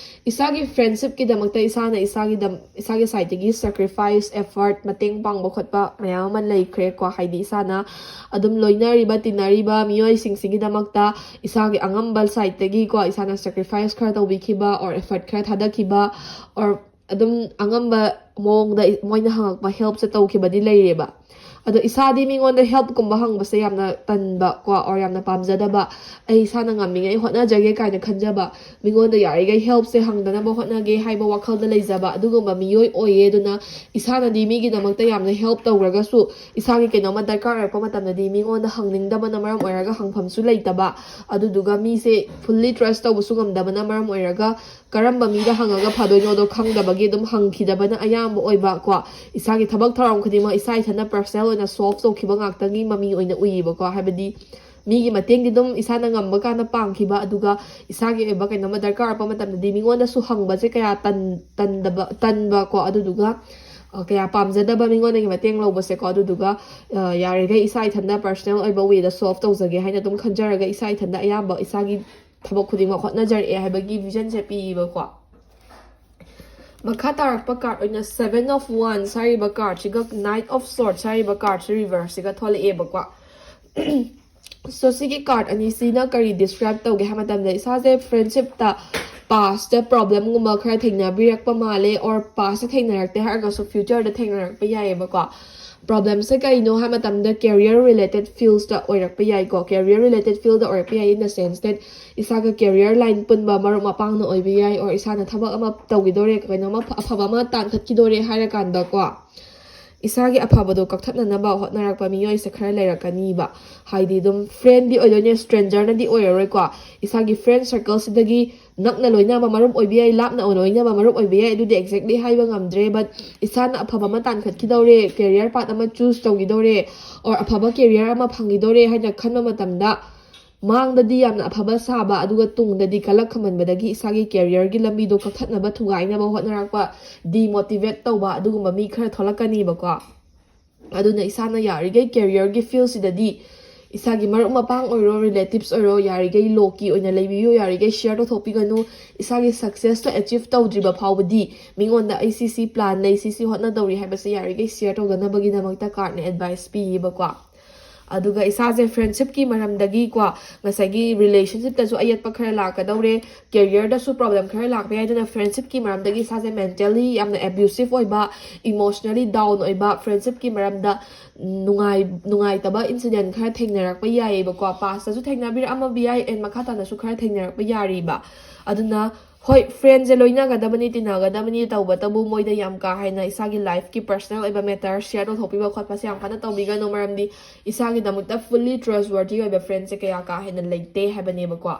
ꯏꯁꯥꯒꯤ ꯐ꯭ꯔꯦꯟꯁꯤꯞꯀꯤꯗꯃꯛꯇ ꯏꯁꯥꯅ ꯏꯁꯥꯒꯤꯗꯝ-, ꯏꯁꯥꯒꯤ ꯁꯥꯏꯠꯇꯒꯤ sacrifice, effort, ꯃꯇꯦꯡ ꯄꯥꯡꯕ ꯈꯣꯠꯄ ꯃꯌꯥꯝ ꯑꯃ ꯂꯩꯈ꯭ꯔꯦꯀꯣ꯫ ꯍꯥꯏꯗꯤ, ꯏꯁꯥꯅ ꯑꯗꯨꯝ ꯂꯣꯏꯅꯔꯤꯕ ꯇꯤꯟꯅꯔꯤꯕ ꯃꯤꯑꯣꯏꯁꯤꯡꯁꯤꯒꯤꯗꯃꯛꯇ ꯏꯁꯥꯒꯤ ꯑꯉꯝꯕ ꯁꯥꯏꯠꯇꯒꯤꯀꯣ, ꯏꯁꯥꯅ sacrifice ꯈꯔ ꯇꯧꯕꯤꯈꯤꯕ, or effort ꯈꯔ ꯊꯥꯗꯈꯤꯕ, or ꯑꯗꯨꯝ ꯑꯉꯝꯕ ꯃꯑꯣꯡꯗ ꯏ-, ꯃꯣꯏꯅ ꯍꯪꯉꯛꯄ ꯍꯦꯜꯞꯁꯦ ꯇꯧꯈꯤꯕꯗꯤ ꯂꯩꯔꯦꯕ꯫ ꯑꯗꯣ ꯏꯁꯥꯗꯤ ꯃꯤꯉꯣꯟꯗ ꯍꯦꯜꯞꯀꯨꯝꯕ ꯍꯪꯕꯁꯦ ꯌꯥꯝꯅ ꯇꯟꯕ ꯀꯣ, or ꯌꯥꯝꯅ ꯄꯥꯝꯖꯗꯕ, ꯑꯩ ꯏꯁꯥꯅ ꯉꯝꯃꯤꯉꯩ ꯍꯣꯠꯅꯖꯒꯦ ꯀꯥꯏꯅ ꯈꯟꯖꯕ, ꯃꯤꯉꯣꯟꯗ ꯌꯥꯔꯤꯈꯩ ꯍꯦꯜꯞꯁꯦ ꯍꯪꯗꯅꯕ ꯍꯣꯠꯅꯒꯦ ꯍꯥꯏꯕ ꯋꯥꯈꯜꯗ ꯂꯩꯖꯕ ꯑꯗꯨꯒꯨꯝꯕ ꯃꯤꯑꯣꯏ ꯑꯣꯏꯌꯦ꯫ ꯑꯗꯨꯅ ꯏꯁꯥꯅꯗꯤ ꯃꯤꯒꯤꯗꯃꯛꯇ ꯌꯥꯝꯅ ꯍꯦꯜꯞ ꯇꯧꯔꯒꯁꯨ, ꯏꯁꯥꯒꯤ ꯀꯩꯅꯣꯝꯃ ꯗꯔꯀꯥꯔ ꯑꯣꯏꯔꯛꯄ ꯃꯇꯝꯗꯗꯤ ꯃꯤꯉꯣꯟꯗ ꯍꯪꯅꯤꯡꯗꯕꯅ ꯃꯔꯝ ꯑꯣꯏꯔꯒ ꯍꯪꯐꯝꯁꯨ ꯂꯩꯇꯕ, ꯑꯗꯨꯗꯨꯒ ꯃꯤꯁꯦ fully trust ꯇꯧꯕꯁꯨ ꯉꯝꯗꯕꯅ ꯃꯔꯝ ꯑꯣꯏꯔꯒ ꯀꯔꯝꯕ ꯃꯤꯗ ꯍꯪꯉꯒ ꯐꯗꯣꯏꯅꯣꯗꯣ ꯈꯪꯗꯕꯒꯤ ꯑꯗꯨꯝ ꯍꯪꯈꯤꯗꯕꯅ ꯑꯌꯥꯝꯕ ꯑꯣꯏꯕ ꯀꯣ꯫ ꯏꯁꯥꯒꯤ ꯊꯕꯛ ꯊꯧꯔꯝ ꯈꯨꯗꯤꯡꯃꯛ ꯏꯁꯥ ꯏꯊꯟꯇ personal ꯑꯣꯏꯅ solve ꯇꯧꯈꯤꯕ ꯉꯥꯛꯇꯒꯤ ꯃꯃꯤ ꯑꯣꯏꯅ ꯎꯏꯌꯦꯕꯀꯣ꯫ ꯍꯥꯏꯕꯗꯤ ꯃꯤꯒꯤ ꯃꯇꯦꯡꯗꯤ ꯑꯗꯨꯝ ꯏꯁꯥꯅ ꯉꯝꯕ ꯀꯥꯟꯗ ꯄꯥꯡꯈꯤꯕ, ꯑꯗꯨꯒ ꯏꯁꯥꯒꯤ ꯑꯣꯏꯕ ꯀꯩꯅꯣꯝꯃ ꯗꯔꯀꯥꯔ ꯑꯣꯏꯔꯛꯄ ꯃꯇꯝꯗꯗꯤ ꯃꯤꯉꯣꯟꯗꯁꯨ ꯍꯪꯕꯁꯦ ꯀꯌꯥ ꯇꯟ- ꯇꯟꯗꯕ ꯇꯟꯕ ꯀꯣ꯫ ꯑꯗꯨꯗꯨꯒ ꯑ, ꯀꯌꯥ ꯄꯥꯝꯖꯗꯕ ꯃꯤꯉꯣꯟꯗꯒꯤ ꯃꯇꯦꯡ ꯂꯧꯕꯁꯦꯀꯣ꯫ ꯑꯗꯨꯗꯨꯒ ꯑ, ꯌꯥꯔꯤꯈꯩ ꯏꯁꯥ ꯏꯊꯟꯇ personal ꯑꯣꯏꯕ way ꯗ solve ꯇꯧꯖꯒꯦ ꯍꯥꯏꯅ ꯑꯗꯨꯝ ꯈꯟꯖꯔꯒ ꯏꯁꯥ ꯏꯊꯟꯇ ꯑꯌꯥꯝꯕ ꯏꯁꯥꯒꯤ ꯊꯕꯛ ꯈꯨꯗꯤꯡꯃꯛ ꯍꯣꯠꯅꯖꯔꯛꯑꯦ ꯍꯥꯏꯕꯒꯤ vision ꯁꯦ ꯄꯤꯌꯦꯕꯀꯣ꯫ ꯃꯈꯥ ꯇꯥꯔꯛꯄ card ꯑꯣꯏꯅ Seven of Wands ꯍꯥꯏꯔꯤꯕ card ꯁꯤꯒ Knight of Swords ꯍꯥꯏꯔꯤꯕ card ꯁꯤ reverse ꯁꯤꯒ ꯊꯣꯛꯂꯛꯑꯦꯕꯀꯣ꯫ So ꯁꯤꯒꯤ card ꯑꯅꯤꯁꯤꯅ ꯀꯔꯤ describe ꯇꯧꯒꯦ ꯍꯥꯏꯕ ꯃꯇꯝꯗ, ꯏꯁꯥꯁꯦ friendship ꯇ past ꯇ problem ꯒꯨꯝꯕ ꯈꯔ ꯊꯦꯡꯅꯕꯤꯔꯛꯄ ꯃꯥꯜꯂꯦ, or past ꯇ ꯊꯦꯡꯅꯔꯛꯇꯦ ꯍꯥꯏꯔꯒꯁꯨ future ꯗ ꯊꯦꯡꯅꯔꯛꯄ ꯌꯥꯏꯌꯦꯕꯀꯣ꯫ Problem ꯁꯦ ꯀꯩꯅꯣ ꯍꯥꯏꯕ ꯃꯇꯝꯗ career related fields ꯇ ꯑꯣꯏꯔꯛꯄ ꯌꯥꯏꯀꯣ꯫ Career related field ꯇ ꯑꯣꯏꯔꯛꯄ ꯌꯥꯏ, in the sense that ꯏꯁꯥꯒ career line ꯄꯨꯟꯕ ꯃꯔꯨꯞ ꯃꯄꯥꯡꯅ ꯑꯣꯏꯕ ꯌꯥꯏ, or ꯏꯁꯥꯅ ꯊꯕꯛ ꯑꯃ ꯇꯧꯈꯤꯗꯣꯔꯦ, ꯀꯩꯅꯣꯝꯃ ꯐ- ꯑꯐꯕ ꯑꯃ ꯇꯥꯟꯈꯠꯈꯤꯗꯣꯔꯦ ꯍꯥꯏꯔꯀꯥꯟꯗꯀꯣ, ꯏꯁꯥꯒꯤ ꯑꯐꯕꯗꯣ ꯀꯛꯊꯠꯅꯅꯕ ꯍꯣꯠꯅꯔꯛꯄ ꯃꯤꯑꯣꯏꯁꯦ ꯈꯔ ꯂꯩꯔꯛꯀꯅꯤꯕ꯫ ꯍꯥꯏꯗꯤ ꯑꯗꯨꯝ friend ꯗꯤ ꯑꯣꯏꯗꯣꯏꯅꯦ, stranger ꯅꯗꯤ ꯑꯣꯏꯔꯔꯣꯏꯀꯣ꯫ ꯏꯁꯥꯒꯤ friend circle ꯁꯤꯗꯒꯤ ꯅꯛꯅ ꯂꯣꯏꯅꯕ ꯃꯔꯨꯞ ꯑꯣꯏꯕ ꯌꯥꯏ, ꯂꯥꯞꯅ ꯂꯣꯏꯅꯕ ꯃꯔꯨꯞ ꯑꯣꯏꯕ ꯌꯥꯏ, ꯑꯗꯨꯗꯤ exactly ꯍꯥꯏꯕ ꯉꯝꯗ꯭ꯔꯦ꯫ But ꯏꯁꯥꯅ ꯑꯐꯕ ꯑꯃ ꯇꯥꯟꯈꯠꯈꯤꯗꯧꯔꯦ, career path ꯑꯃ choose ꯇꯧꯈꯤꯗꯧꯔꯦ, or ꯑꯐꯕ career ꯑꯃ ꯐꯪꯈꯤꯗꯧꯔꯦ ꯍꯥꯏꯅ ꯈꯟꯕ ꯃꯇꯝꯗ, ꯃꯥꯡꯗꯗꯤ ꯌꯥꯝꯅ ꯑꯐꯕ ꯁꯥꯕ, ꯑꯗꯨꯒ ꯇꯨꯡꯗꯗꯤ ꯀꯂꯛ ꯈꯝꯍꯟꯕꯗꯒꯤ ꯏꯁꯥꯒꯤ career ꯒꯤ ꯂꯝꯕꯤꯗꯣ ꯀꯛꯊꯠꯅꯕ ꯊꯨꯒꯥꯏꯅꯕ ꯍꯣꯠꯅꯔꯛꯄ, demotivate ꯇꯧꯕ, ꯑꯗꯨꯒꯨꯝꯕ ꯃꯤ ꯈꯔ ꯊꯣꯛꯂꯛꯀꯅꯤꯕꯀꯣ꯫ ꯑꯗꯨꯅ ꯏꯁꯥꯅ ꯌꯥꯔꯤꯈꯩ career ꯒꯤ field ꯁꯤꯗꯗꯤ ꯏꯁꯥꯒꯤ ꯃꯔꯨꯞ ꯃꯄꯥꯡ ꯑꯣꯏꯔꯣ, relatives ꯑꯣꯏꯔꯣ, ꯌꯥꯔꯤꯈꯩ low key ꯑꯣꯏꯅ ꯂꯩꯕꯤꯌꯨ, ꯌꯥꯔꯤꯈꯩ share ꯇꯧꯊꯣꯛꯄꯤꯒꯅꯨ꯫ ꯏꯁꯥꯒꯤ success ꯇꯣ achieve ꯇꯧꯗ꯭ꯔꯤꯕ ꯐꯥꯎꯕꯗꯤ ꯃꯤꯉꯣꯟꯗ "ꯑꯩ ꯁꯤ ꯁꯤ plan ꯂꯩ, ꯁꯤ ꯁꯤ ꯍꯣꯠꯅꯗꯧꯔꯤ" ꯍꯥꯏꯕꯁꯦ ꯌꯥꯔꯤꯈꯩ share ꯇꯧꯗꯅꯕꯒꯤꯗꯃꯛꯇ card ꯅ advice ꯄꯤꯌꯦꯕꯀꯣ꯫ ꯑꯗꯨꯒ ꯏꯁꯥꯁꯦ friendship ꯀꯤ ꯃꯔꯝꯗꯒꯤꯀꯣ, ꯉꯁꯥꯏꯒꯤ relationship ꯇꯁꯨ ꯑꯌꯦꯠꯄ ꯈꯔ ꯂꯥꯛꯀꯗꯧꯔꯦ, career ꯗꯁꯨ problem ꯈꯔ ꯂꯥꯛꯄ ꯌꯥꯏ꯫ ꯑꯗꯨꯅ friendship ꯀꯤ ꯃꯔꯝꯗꯒꯤ ꯏꯁꯥꯁꯦ mentally ꯌꯥꯝꯅ abusive ꯑꯣꯏꯕ, emotionally down ꯑꯣꯏꯕ, friendship ꯀꯤ ꯃꯔꯝꯗ ꯅꯨꯡꯉꯥꯏ ꯅꯨꯡꯉꯥꯏꯇꯕ incident ꯈꯔ ꯊꯦꯡꯅꯔꯛꯄ ꯌꯥꯏꯌꯦꯕꯀꯣ꯫ Past ꯇꯁꯨ ꯊꯦꯡꯅꯕꯤꯔꯛꯑꯝꯕ ꯌꯥꯏ, and ꯃꯈꯥ ꯇꯥꯅꯁꯨ ꯈꯔ ꯊꯦꯡꯅꯔꯛꯄ ꯌꯥꯔꯤꯕ꯫ ꯑꯗꯨꯅ ꯍꯣꯏ, friend ꯁꯦ ꯂꯣꯏꯅꯒꯗꯕꯅꯤ, ꯇꯤꯟꯅꯒꯗꯕꯅꯤ, ꯇꯧꯕꯇꯕꯨ ꯃꯣꯏꯗ ꯌꯥꯝ ꯀꯥ ꯍꯦꯟꯅ ꯏꯁꯥꯒꯤ life ꯀꯤ personal ꯑꯣꯏꯕ matter share ꯇꯧꯊꯣꯛꯄꯤꯕ ꯈꯣꯠꯄꯁꯦ ꯌꯥꯝ ꯀꯟꯅ ꯇꯧꯕꯤꯒꯅꯨ, ꯃꯔꯝꯗꯤ ꯏꯁꯥꯒꯤꯗꯃꯛꯇ fully trustworthy ꯑꯣꯏꯕ friend ꯁꯦ ꯀꯌꯥ ꯀꯥ ꯍꯦꯟꯅ ꯂꯩꯇꯦ ꯍꯥꯏꯕꯅꯦꯕꯀꯣ꯫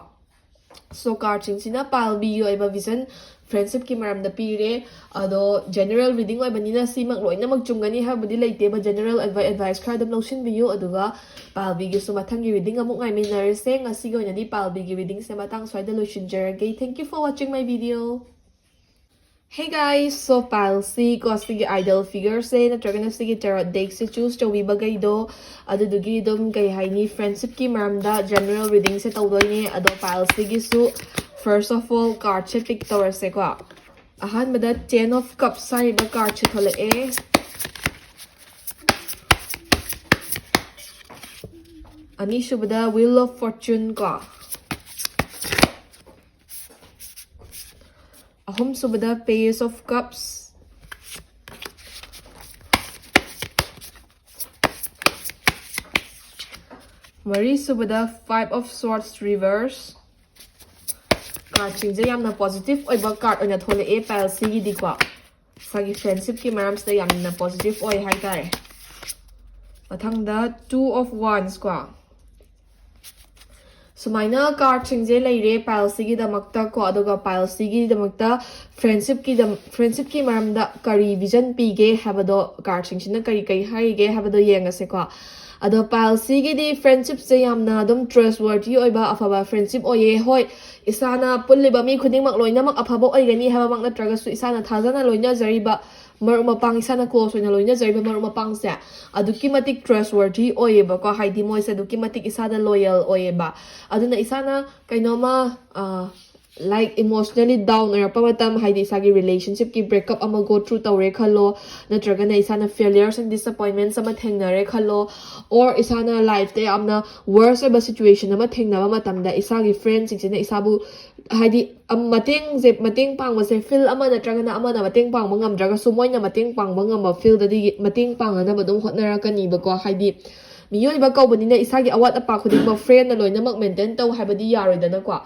So cardꯁꯤꯡꯁꯤꯅ ꯄꯥꯏꯜ ꯕꯤꯒꯤ ꯑꯣꯏꯕ vision friendshipꯀꯤ ꯃꯔꯝꯗ ꯄꯤꯔꯦ꯫ ꯑꯗꯣ general reading ꯑꯣꯏꯕꯅꯤꯅ ꯁꯤꯃꯛ ꯂꯣꯏꯅꯃꯛ ꯆꯨꯝꯒꯅꯤ ꯍꯥꯏꯕꯗꯤ ꯂꯩꯇꯦꯕ, general advi- advice ꯈꯔ ꯑꯗꯨꯝ ꯂꯧꯁꯤꯟꯕꯤꯌꯨ꯫ ꯑꯗꯨꯒ ꯄꯥꯏꯜ ꯕꯤꯒꯤꯁꯨ ꯃꯊꯪꯒꯤ reading ꯑꯃꯨꯛ ꯉꯥꯏꯃꯤꯟꯅꯔꯁꯦ꯫ ꯉꯁꯤꯒꯤ ꯑꯣꯏꯅꯗꯤ ꯄꯥꯏꯜ ꯕꯤꯒꯤ readingꯁꯦ ꯃꯇꯥꯡ ꯁ꯭ꯋꯥꯏꯗ ꯂꯣꯏꯁꯤꯟꯖꯔꯒꯦ꯫ Thank you for watching my video. Hey guys, so pile C ꯀꯣ, ꯁꯤꯒꯤ idol figureꯁꯦ ꯅꯠꯇ꯭ꯔꯒꯅ ꯁꯤꯒꯤ tarot deckꯁꯦ choose ꯇꯧꯕꯤꯕꯈꯩꯗꯣ, ꯑꯗꯨꯗꯨꯒꯤ ꯑꯗꯨꯝ ꯀꯩ ꯍꯥꯏꯅꯤ, friendshipꯀꯤ ꯃꯔꯝꯗ general readingꯁꯦ ꯇꯧꯗꯣꯏꯅꯦ꯫ ꯑꯗꯣ pile Cꯒꯤꯁꯨ first of all cardꯁꯦ pick ꯇꯧꯔꯁꯦꯀꯣ꯫ ꯑꯍꯥꯟꯕꯗ Ten of Cups ꯍꯥꯏꯔꯤꯕ cardꯁꯦ ꯊꯣꯛꯂꯛꯑꯦ꯫ ꯑꯅꯤꯁꯨꯕꯗ Wheel of Fortune ꯀꯣ꯫ ꯑꯍꯨꯝꯁꯨꯕꯗ Page of Cups꯫ ꯃꯔꯤꯁꯨꯕꯗ Five of Swords reverse꯫ Cardꯁꯤꯡꯁꯦ ꯌꯥꯝꯅ positive ꯑꯣꯏꯕ card ꯑꯣꯏꯅ ꯊꯣꯛꯂꯛꯑꯦ pile Cꯒꯤꯗꯤꯀꯣ꯫ ꯉꯁꯥꯏꯒꯤ friendshipꯀꯤ ꯃꯔꯝꯁꯤꯗ ꯌꯥꯝꯅ positive ꯑꯣꯏ ꯍꯥꯏꯇꯥꯔꯦ꯫ ꯃꯊꯪꯗ Two of Wands ꯀꯣ꯫ ꯁꯨꯃꯥꯏꯅ cardꯁꯤꯡꯁꯦ ꯂꯩꯔꯦ pile Cꯒꯤꯗꯃꯛꯇ ꯀꯣ꯫ ꯑꯗꯨꯒ pile Cꯒꯤꯗꯃꯛꯇ friendshipꯀꯤꯗꯝ- friendshipꯀꯤ ꯃꯔꯝꯗ ꯀꯔꯤ vision ꯄꯤꯒꯦ ꯍꯥꯏꯕꯗꯣ, cardꯁꯤꯡꯁꯤꯅ ꯀꯔꯤ ꯀꯔꯤ ꯍꯥꯏꯔꯤꯒꯦ ꯍꯥꯏꯕꯗꯣ ꯌꯦꯡꯉꯁꯦꯀꯣ꯫ ꯑꯗꯣ pile Cꯒꯤꯗꯤ friendshipꯁꯦ ꯌꯥꯝꯅ ꯑꯗꯨꯝ trustworthy ꯑꯣꯏꯕ ꯑꯐꯕ friendship ꯑꯣꯏꯌꯦ꯫ ꯍꯣꯏ, ꯏꯁꯥꯅ ꯄꯨꯜꯂꯤꯕ ꯃꯤ ꯈꯨꯗꯤꯡꯃꯛ ꯂꯣꯏꯅꯃꯛ ꯑꯐꯕ ꯑꯣꯏꯒꯅꯤ ꯍꯥꯏꯕꯃꯛ ꯅꯠꯇ꯭ꯔꯒꯁꯨ, ꯏꯁꯥꯅ ꯊꯥꯖꯅ ꯂꯣꯏꯅꯖꯔꯤꯕ ꯃꯔꯨꯞ ꯃꯄꯥꯡ, ꯏꯁꯥꯅ close ꯑꯣꯏꯅ ꯂꯣꯏꯅꯖꯔꯤꯕ ꯃꯔꯨꯞ ꯃꯄꯥꯡꯁꯦ ꯑꯗꯨꯛꯀꯤ ꯃꯇꯤꯛ trustworthy ꯑꯣꯏꯌꯦꯕꯀꯣ꯫ ꯍꯥꯏꯗꯤ ꯃꯣꯏꯁꯦ ꯑꯗꯨꯛꯀꯤ ꯃꯇꯤꯛ ꯏꯁꯥꯗ loyal ꯑꯣꯏꯌꯦꯕ꯫ ꯑꯗꯨꯅ ꯏꯁꯥꯅ ꯀꯩꯅꯣꯝꯃ, ꯑ, like emotionally down ꯑꯣꯏꯔꯛꯄ ꯃꯇꯝ, ꯍꯥꯏꯗꯤ ꯏꯁꯥꯒꯤ relationshipꯀꯤ breakup ꯑꯃ go through ꯇꯧꯔꯦ ꯈꯜꯂꯣ, ꯅꯠꯇ꯭ꯔꯒꯅ ꯏꯁꯥꯅ failures and disappointments ꯑꯃ ꯊꯦꯡꯅꯔꯦ ꯈꯜꯂꯣ, or ꯏꯁꯥꯅ lifeꯇ ꯌꯥꯝꯅ worst ꯑꯣꯏꯕ situation ꯑꯃ ꯊꯦꯡꯅꯕ ꯃꯇꯝꯗ ꯏꯁꯥꯒꯤ friendꯁꯤꯡꯁꯤꯅ ꯏꯁꯥꯕꯨ ꯍꯥꯏꯗꯤ, ꯑꯝ, ꯃꯇꯦꯡꯁꯦ, ꯃꯇꯦꯡ ꯄꯥꯡꯕꯁꯦ field ꯑꯃ ꯅꯠꯇ꯭ꯔꯒꯅ ꯑꯃꯅ ꯃꯇꯦꯡ ꯄꯥꯡꯕ ꯉꯝꯗ꯭ꯔꯒꯁꯨ ꯃꯣꯏꯅ ꯃꯇꯦꯡ ꯄꯥꯡꯕ ꯉꯝꯕ fieldꯗꯗꯤ ꯃꯇꯦꯡ ꯄꯥꯡꯅꯅꯕ ꯑꯗꯨꯝ ꯍꯣꯠꯅꯔꯛꯀꯅꯤꯕꯀꯣ꯫ ꯍꯥꯏꯗꯤ ꯃꯤꯑꯣꯏꯕ ꯀꯧꯕꯅꯤꯅ ꯏꯁꯥꯒꯤ ꯑꯋꯥꯠ ꯑꯄꯥ ꯈꯨꯗꯤꯡꯃꯛ friendꯅ ꯂꯣꯏꯅꯃꯛ maintain ꯇꯧ ꯍꯥꯏꯕꯗꯤ ꯌꯥꯔꯣꯏꯗꯅꯀꯣ꯫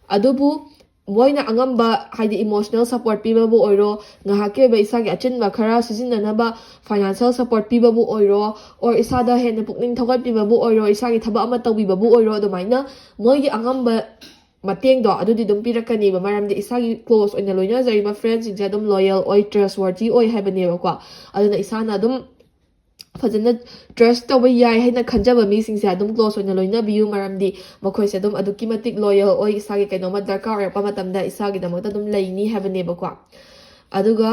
ꯑꯗꯨꯕꯨ ꯃꯣꯏꯅ ꯑꯉꯝꯕ, ꯍꯥꯏꯗꯤ emotional support ꯄꯤꯕꯕꯨ ꯑꯣꯏꯔꯣ, ꯉꯥꯏꯍꯥꯛꯀꯤ ꯑꯣꯏꯕ ꯏꯁꯥꯒꯤ ꯑꯆꯤꯟꯕ ꯈꯔ ꯁꯤꯖꯤꯟꯅꯅꯕ financial support ꯄꯤꯕꯕꯨ ꯑꯣꯏꯔꯣ, or ꯏꯁꯥꯗ ꯍꯦꯟꯅ ꯄꯨꯛꯅꯤꯡ ꯊꯧꯒꯠꯄꯤꯕꯕꯨ ꯑꯣꯏꯔꯣ, ꯏꯁꯥꯒꯤ ꯊꯕꯛ ꯑꯃ ꯇꯧꯕꯤꯕꯕꯨ ꯑꯣꯏꯔꯣ, ꯑꯗꯨꯃꯥꯏꯅ ꯃꯣꯏꯒꯤ ꯑꯉꯝꯕ ꯃꯇꯦꯡꯗꯣ ꯑꯗꯨꯗꯤ ꯑꯗꯨꯝ ꯄꯤꯔꯛꯀꯅꯤꯕ꯫ ꯃꯔꯝꯗꯤ ꯏꯁꯥꯒꯤ ꯀ꯭ꯂꯣꯁ ꯑꯣꯏꯅ ꯂꯣꯏꯅꯖꯔꯤꯕ ꯐ꯭ꯔꯦꯟꯁꯤꯡꯁꯦ ꯑꯗꯨꯝ ꯂꯣꯌꯦꯜ ꯑꯣꯏ, ꯇ꯭ꯔꯁꯋꯔꯇꯤ ꯑꯣꯏ ꯍꯥꯏꯕꯅꯦꯕꯀꯣ꯫ ꯑꯗꯨꯅ ꯏꯁꯥꯅ ꯑꯗꯨꯝ ꯐꯖꯅ ꯇ꯭ꯔꯁ ꯇꯧꯕ ꯌꯥꯏ ꯍꯥꯏꯅ ꯈꯟꯖꯕ ꯃꯤꯁꯤꯡꯁꯦ ꯑꯗꯨꯝ ꯀ꯭ꯂꯣꯁ ꯑꯣꯏꯅ ꯂꯣꯏꯅꯕꯤꯌꯨ꯫ ꯃꯔꯝꯗꯤ ꯃꯈꯣꯏꯁꯦ ꯑꯗꯨꯝ ꯑꯗꯨꯛꯀꯤ ꯃꯇꯤꯛ ꯂꯣꯌꯦꯜ ꯑꯣꯏ, ꯏꯁꯥꯒꯤ ꯀꯩꯅꯣꯝꯃ ꯗꯔꯀꯥꯔ ꯑꯣꯏꯔꯛꯄ ꯃꯇꯝꯗ ꯏꯁꯥꯒꯤꯗꯃꯛꯇ ꯑꯗꯨꯝ ꯂꯩꯅꯤ ꯍꯥꯏꯕꯅꯦꯕꯀꯣ꯫ ꯑꯗꯨꯒ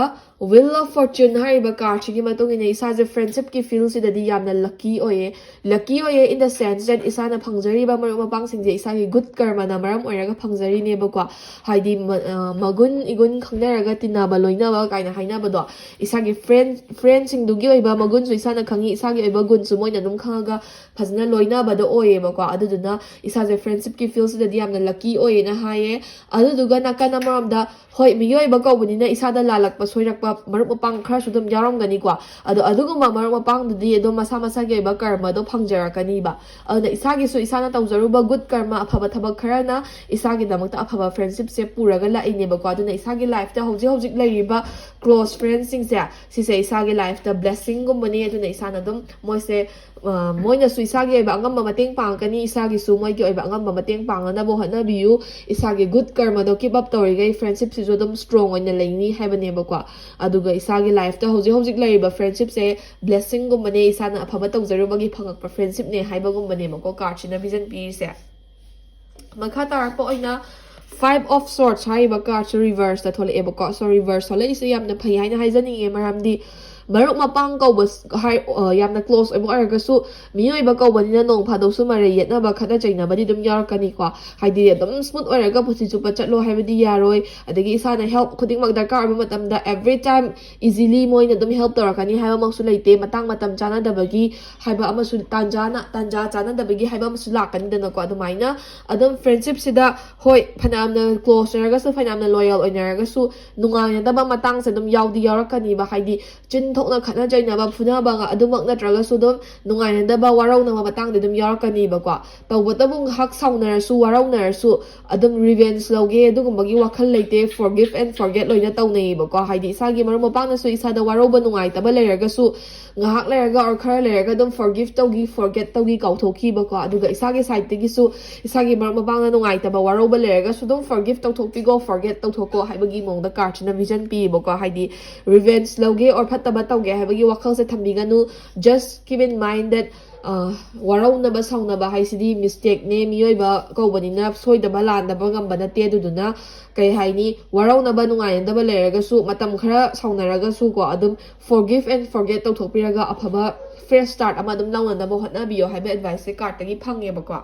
ꯋꯤꯜ ꯑꯣꯐ ꯐꯣꯔꯆꯨꯟ ꯍꯥꯏꯔꯤꯕ ꯀꯥꯔꯠꯁꯤꯒꯤ ꯃꯇꯨꯡ ꯏꯟꯅ ꯏꯁꯥꯁꯦ ꯐ꯭ꯔꯦꯟꯁꯤꯞꯀꯤ ꯐꯤꯜꯁꯤꯗꯗꯤ ꯌꯥꯝꯅ ꯂꯛꯀꯤ ꯑꯣꯏꯌꯦ꯫ ꯂꯛꯀꯤ ꯑꯣꯏꯌꯦ in the sense that ꯏꯁꯥꯅ ꯐꯪꯖꯔꯤꯕ ꯃꯔꯨꯞ ꯃꯄꯥꯡꯁꯤꯡꯁꯦ ꯏꯁꯥꯒꯤ ꯒꯨꯗ ꯀꯔꯃꯅ ꯃꯔꯝ ꯑꯣꯏꯔꯒ ꯐꯪꯖꯔꯤꯅꯦꯕꯀꯣ꯫ ꯍꯥꯏꯗꯤ ꯃ- ꯑ, ꯃꯒꯨꯟ ꯏꯒꯨꯟ ꯈꯪꯅꯔꯒ ꯇꯤꯟꯅꯕ ꯂꯣꯏꯅꯕ ꯀꯥꯏꯅ ꯍꯥꯏꯅꯕꯗꯣ, ꯏꯁꯥꯒꯤ ꯐ꯭ꯔꯦꯟ ꯐ꯭ꯔꯦꯟꯁꯤꯡꯗꯨꯒꯤ ꯑꯣꯏꯕ ꯃꯒꯨꯟꯁꯨ ꯏꯁꯥꯅ ꯈꯪꯉꯤ, ꯏꯁꯥꯒꯤ ꯑꯣꯏꯕ ꯒꯨꯟꯁꯨ ꯃꯣꯏꯅ ꯑꯗꯨꯝ ꯈꯪꯉꯒ ꯐꯖꯅ ꯂꯣꯏꯅꯕꯗꯣ ꯑꯣꯏꯌꯦꯕꯀꯣ꯫ ꯑꯗꯨꯗꯨꯅ ꯏꯁꯥꯁꯦ ꯐ꯭ꯔꯦꯟꯁꯤꯞꯀꯤ ꯐꯤꯜꯁꯤꯗꯗꯤ ꯌꯥꯝꯅ ꯂꯛꯀꯤ ꯑꯣꯏꯌꯦꯅ ꯍꯥꯏꯌꯦ꯫ ꯑꯗꯨꯗꯨꯒ ꯅꯥꯀꯟ ꯑꯃꯔꯣꯝꯗ, ꯍꯣꯏ, ꯃꯤꯑꯣꯏꯕ ꯀꯧꯕꯅꯤꯅ ꯏꯁꯥꯗ ꯂꯥꯜꯂꯛꯄ ꯁꯣꯏꯔꯛꯄ ꯃꯔꯨꯞ ꯃꯄꯥꯡ ꯈꯔꯁꯨ ꯑꯗꯨꯝ ꯌꯥꯎꯔꯝꯒꯅꯤꯀꯣ꯫ ꯑꯗꯣ ꯑꯗꯨꯒꯨꯝꯕ ꯃꯔꯨꯞ ꯃꯄꯥꯡꯗꯨꯗꯤ ꯑꯗꯨꯝ ꯃꯁꯥ ꯃꯁꯥꯒꯤ ꯑꯣꯏꯕ ꯀꯔꯃꯗꯣ ꯐꯪꯖꯔꯛꯀꯅꯤꯕ꯫ ꯑꯗꯨꯅ ꯏꯁꯥꯒꯤꯁꯨ ꯏꯁꯥꯅ ꯇꯧꯖꯔꯨꯕ ꯒꯨꯗ ꯀꯔꯃ, ꯑꯐꯕ ꯊꯕꯛ ꯈꯔꯅ ꯏꯁꯥꯒꯤꯗꯃꯛꯇ ꯑꯐꯕ ꯐ꯭ꯔꯦꯟꯁꯤꯞꯁꯦ ꯄꯨꯔꯒ ꯂꯥꯛꯏꯅꯦꯕꯀꯣ꯫ ꯑꯗꯨꯅ ꯏꯁꯥꯒꯤ ꯂꯥꯏꯐꯇ ꯍꯧꯖꯤꯛ ꯍꯧꯖꯤꯛ ꯂꯩꯔꯤꯕ ꯀ꯭ꯂꯣꯁ ꯐ꯭ꯔꯦꯟꯁꯤꯡꯁꯦ, ꯁꯤꯁꯦ ꯏꯁꯥꯒꯤ ꯂꯥꯏꯐꯇ ꯕ꯭ꯂꯦꯁꯤꯡꯒꯨꯝꯕꯅꯤ꯫ ꯑꯗꯨꯅ ꯏꯁꯥꯅ ꯑꯗꯨꯝ ꯃꯣꯏꯁꯦ, ꯑ, ꯃꯣꯏꯅꯁꯨ ꯏꯁꯥꯒꯤ ꯑꯣꯏꯕ ꯑꯉꯝꯕ ꯃꯇꯦꯡ ꯄꯥꯡꯉꯛꯀꯅꯤ, ꯏꯁꯥꯒꯤꯁꯨ ꯃꯣꯏꯒꯤ ꯑꯣꯏꯕ ꯑꯉꯝꯕ ꯃꯇꯦꯡ ꯄꯥꯡꯅꯅꯕ ꯍꯣꯠꯅꯕꯤꯌꯨ꯫ ꯏꯁꯥꯒꯤ ꯒꯨꯗ ꯀꯔꯃꯗꯣ ꯀꯤꯞ ꯑꯞ ꯇꯧꯔꯤꯈꯩ ꯐ꯭ꯔꯦꯟꯁꯤꯞꯁꯤꯁꯨ ꯑꯗꯨꯝ ꯁ꯭ꯇ꯭ꯔꯣꯡ ꯑꯣꯏꯅ ꯂꯩꯅꯤ ꯍꯥꯏꯕꯅꯦꯕꯀꯣ꯫ ꯑꯗꯨꯒ ꯏꯁꯥꯒꯤ ꯂꯥꯏꯐꯇ ꯍꯧꯖꯤꯛ ꯍꯧꯖꯤꯛ ꯂꯩꯔꯤꯕ ꯐ꯭ꯔꯦꯟꯁꯤꯞꯁꯦ ꯕ꯭ꯂꯦꯁꯤꯡꯒꯨꯝꯕꯅꯦ, ꯏꯁꯥꯅ ꯑꯐꯕ ꯇꯧꯖꯔꯨꯕꯒꯤ ꯐꯪꯉꯛꯄ ꯐ꯭ꯔꯦꯟꯁꯤꯞꯅꯦ ꯍꯥꯏꯕꯒꯨꯝꯕꯅꯦꯕꯀꯣ ꯀꯥꯔꯠꯁꯤꯅ ꯚꯤꯖꯟ ꯄꯤꯔꯤꯁꯦ꯫ ꯃꯈꯥ ꯇꯥꯔꯛꯄ ꯑꯣꯏꯅ Five of Swords ꯍꯥꯏꯔꯤꯕ ꯀꯥꯔꯠꯁꯦ ꯔꯤꯚꯔꯁꯇ ꯊꯣꯛꯂꯛꯑꯦꯕꯀꯣ꯫ ꯁꯣ ꯔꯤꯚꯔꯁ ꯊꯣꯛꯂꯛꯏꯁꯦ ꯌꯥꯝꯅ ꯐꯩ ꯍꯥꯏꯅ ꯍꯥꯏꯖꯅꯤꯡꯉꯦ, ꯃꯔꯝꯗꯤ ꯃꯔꯨꯞ ꯃꯄꯥꯡ ꯀꯧꯕ ꯍꯥꯏ-, ꯑ, ꯌꯥꯝꯅ ꯀ꯭ꯂꯣꯁ ꯑꯣꯏꯕ ꯑꯣꯏꯔꯒꯁꯨ, ꯃꯤꯑꯣꯏꯕ ꯀꯧꯕꯅꯤꯅ ꯅꯣꯡ ꯐꯥꯗꯣꯛꯁꯨ ꯃꯔꯩ ꯌꯦꯠꯅꯕ, ꯈꯠꯅ ꯆꯩꯅꯕꯗꯤ ꯑꯗꯨꯝ ꯌꯥꯎꯔꯛꯀꯅꯤꯀꯣ꯫ ꯍꯥꯏꯗꯤ ꯑꯗꯨꯝ ꯁ꯭ꯃꯨꯠ ꯑꯣꯏꯔꯒ ꯄꯨꯟꯁꯤ ꯆꯨꯞꯄ ꯆꯠꯂꯣ ꯍꯥꯏꯕꯗꯤ ꯌꯥꯔꯣꯏ꯫ ꯑꯗꯒꯤ ꯏꯁꯥꯅ ꯍꯦꯜꯞ ꯈꯨꯗꯤꯡꯃꯛ ꯗꯔꯀꯥꯔ ꯑꯣꯏꯕ ꯃꯇꯝꯗ every time easily ꯃꯣꯏꯅ ꯑꯗꯨꯝ ꯍꯦꯜꯞ ꯇꯧꯔꯛꯀꯅꯤ ꯍꯥꯏꯕꯃꯛꯁꯨ ꯂꯩꯇꯦ꯫ ꯃꯇꯥꯡ ꯃꯇꯝ ꯆꯥꯅꯗꯕꯒꯤ ꯍꯥꯏꯕ ꯑꯃꯁꯨ, ꯇꯥꯟꯖꯥꯅ ꯇꯥꯟꯖꯥ ꯆꯥꯅꯗꯕꯒꯤ ꯍꯥꯏꯕ ꯑꯃꯁꯨ ꯂꯥꯛꯀꯅꯤꯗꯅꯀꯣ꯫ ꯑꯗꯨꯃꯥꯏꯅ ꯑꯗꯨꯝ ꯐ꯭ꯔꯦꯟꯁꯤꯞꯁꯤꯗ, ꯍꯣꯏ, ꯐꯅꯌꯥꯝꯅ ꯀ꯭ꯂꯣꯁ ꯑꯣꯏꯔꯒꯁꯨ, ꯐꯅꯌꯥꯝꯅ ꯂꯣꯌꯦꯜ ꯑꯣꯏꯅꯔꯒꯁꯨ, ꯅꯨꯡꯉꯥꯏꯅꯗꯕ ꯃꯇꯥꯡꯁꯦ ꯑꯗꯨꯝ ꯌꯥꯎꯗꯤ ꯌꯥꯎꯔꯛꯀꯅꯤꯕ꯫ ꯍꯥꯏꯗꯤ ꯆꯤꯟ ꯊꯣꯛꯅ ꯈꯠꯅ ꯆꯩꯅꯕ, ꯐꯨꯅꯕ, ꯑꯗꯨꯃꯛ ꯅꯠꯇ꯭ꯔꯒꯁꯨ ꯑꯗꯨꯝ ꯅꯨꯡꯉꯥꯏꯅꯗꯕ, ꯋꯥꯔꯧꯅꯕ ꯃꯇꯥꯡꯗꯤ ꯑꯗꯨꯝ ꯌꯥꯎꯔꯛꯀꯅꯤꯕꯀꯣ꯫ ꯇꯧꯕꯇꯕꯨ ꯉꯥꯏꯍꯥꯛ ꯁꯥꯎꯅꯔꯁꯨ, ꯋꯥꯔꯧꯅꯔꯁꯨ, ꯑꯗꯨꯝ revenge ꯂꯧꯒꯦ ꯑꯗꯨꯒꯨꯝꯕꯒꯤ ꯋꯥꯈꯜ ꯂꯩꯇꯦ꯫ Forgive and forget ꯂꯣꯏꯅ ꯇꯧꯅꯩꯌꯦꯕꯀꯣ꯫ ꯍꯥꯏꯗꯤ ꯏꯁꯥꯒꯤ ꯃꯔꯨꯞ ꯃꯄꯥꯡꯅꯁꯨ ꯏꯁꯥꯗ ꯋꯥꯔꯧꯕ ꯅꯨꯡꯉꯥꯏꯇꯕ ꯂꯩꯔꯒꯁꯨ, ꯉꯥꯏꯍꯥꯛ ꯂꯩꯔꯒ or ꯈꯔ ꯂꯩꯔꯒ ꯑꯗꯨꯝ forgive ꯇꯧꯈꯤ, forget ꯇꯧꯈꯤ, ꯀꯥꯎꯊꯣꯛꯈꯤꯕꯀꯣ꯫ ꯑꯗꯨꯒ ꯏꯁꯥꯒꯤ sideꯇꯒꯤꯁꯨ ꯏꯁꯥꯒꯤ ꯃꯔꯨꯞ ꯃꯄꯥꯡꯅ ꯅꯨꯡꯉꯥꯏꯇꯕ, ꯋꯥꯔꯧꯕ ꯂꯩꯔꯒꯁꯨ ꯑꯗꯨꯝ forgive ꯇꯧꯊꯣꯛꯄꯤꯈꯣ, forget ꯇꯧꯊꯣꯛꯈꯣ ꯍꯥꯏꯕꯒꯤ ꯃꯑꯣꯡꯗ cardꯁꯤꯅ vision ꯄꯤꯌꯦꯕꯀꯣ꯫ ꯍꯥꯏꯗꯤ revenge ꯂꯧꯒꯦ or ꯐꯠꯇꯕ ꯇꯧꯒꯦ ꯍꯥꯏꯕꯒꯤ ꯋꯥꯈꯜꯁꯦ ꯊꯝꯕꯤꯒꯅꯨ꯫ Just keep in mind that, ꯑ, ꯋꯥꯔꯧꯅꯕ ꯁꯥꯎꯅꯕ ꯍꯥꯏꯁꯤꯗꯤ mistakeꯅꯦ, ꯃꯤꯑꯣꯏꯕ ꯀꯧꯕꯅꯤꯅ ꯁꯣꯏꯗꯕ ꯂꯥꯟꯗꯕ ꯉꯝꯕ ꯅꯠꯇꯦ꯫ ꯑꯗꯨꯗꯨꯅ ꯀꯩ ꯍꯥꯏꯅꯤ, ꯋꯥꯔꯧꯅꯕ ꯅꯨꯡꯉꯥꯏꯅꯗꯕ ꯂꯩꯔꯒꯁꯨ, ꯃꯇꯝ ꯈꯔ ꯁꯥꯎꯅꯔꯒꯁꯨꯀꯣ, ꯑꯗꯨꯝ forgive and forget ꯇꯧꯊꯣꯛꯄꯤꯔꯒ ꯑꯐꯕ fresh start ꯑꯃ ꯑꯗꯨꯝ ꯂꯧꯅꯅꯕ ꯍꯣꯠꯅꯕꯤꯌꯣ ꯍꯥꯏꯕ adviceꯁꯦ cardꯇꯒꯤ ꯐꯪꯉꯦꯕꯀꯣ꯫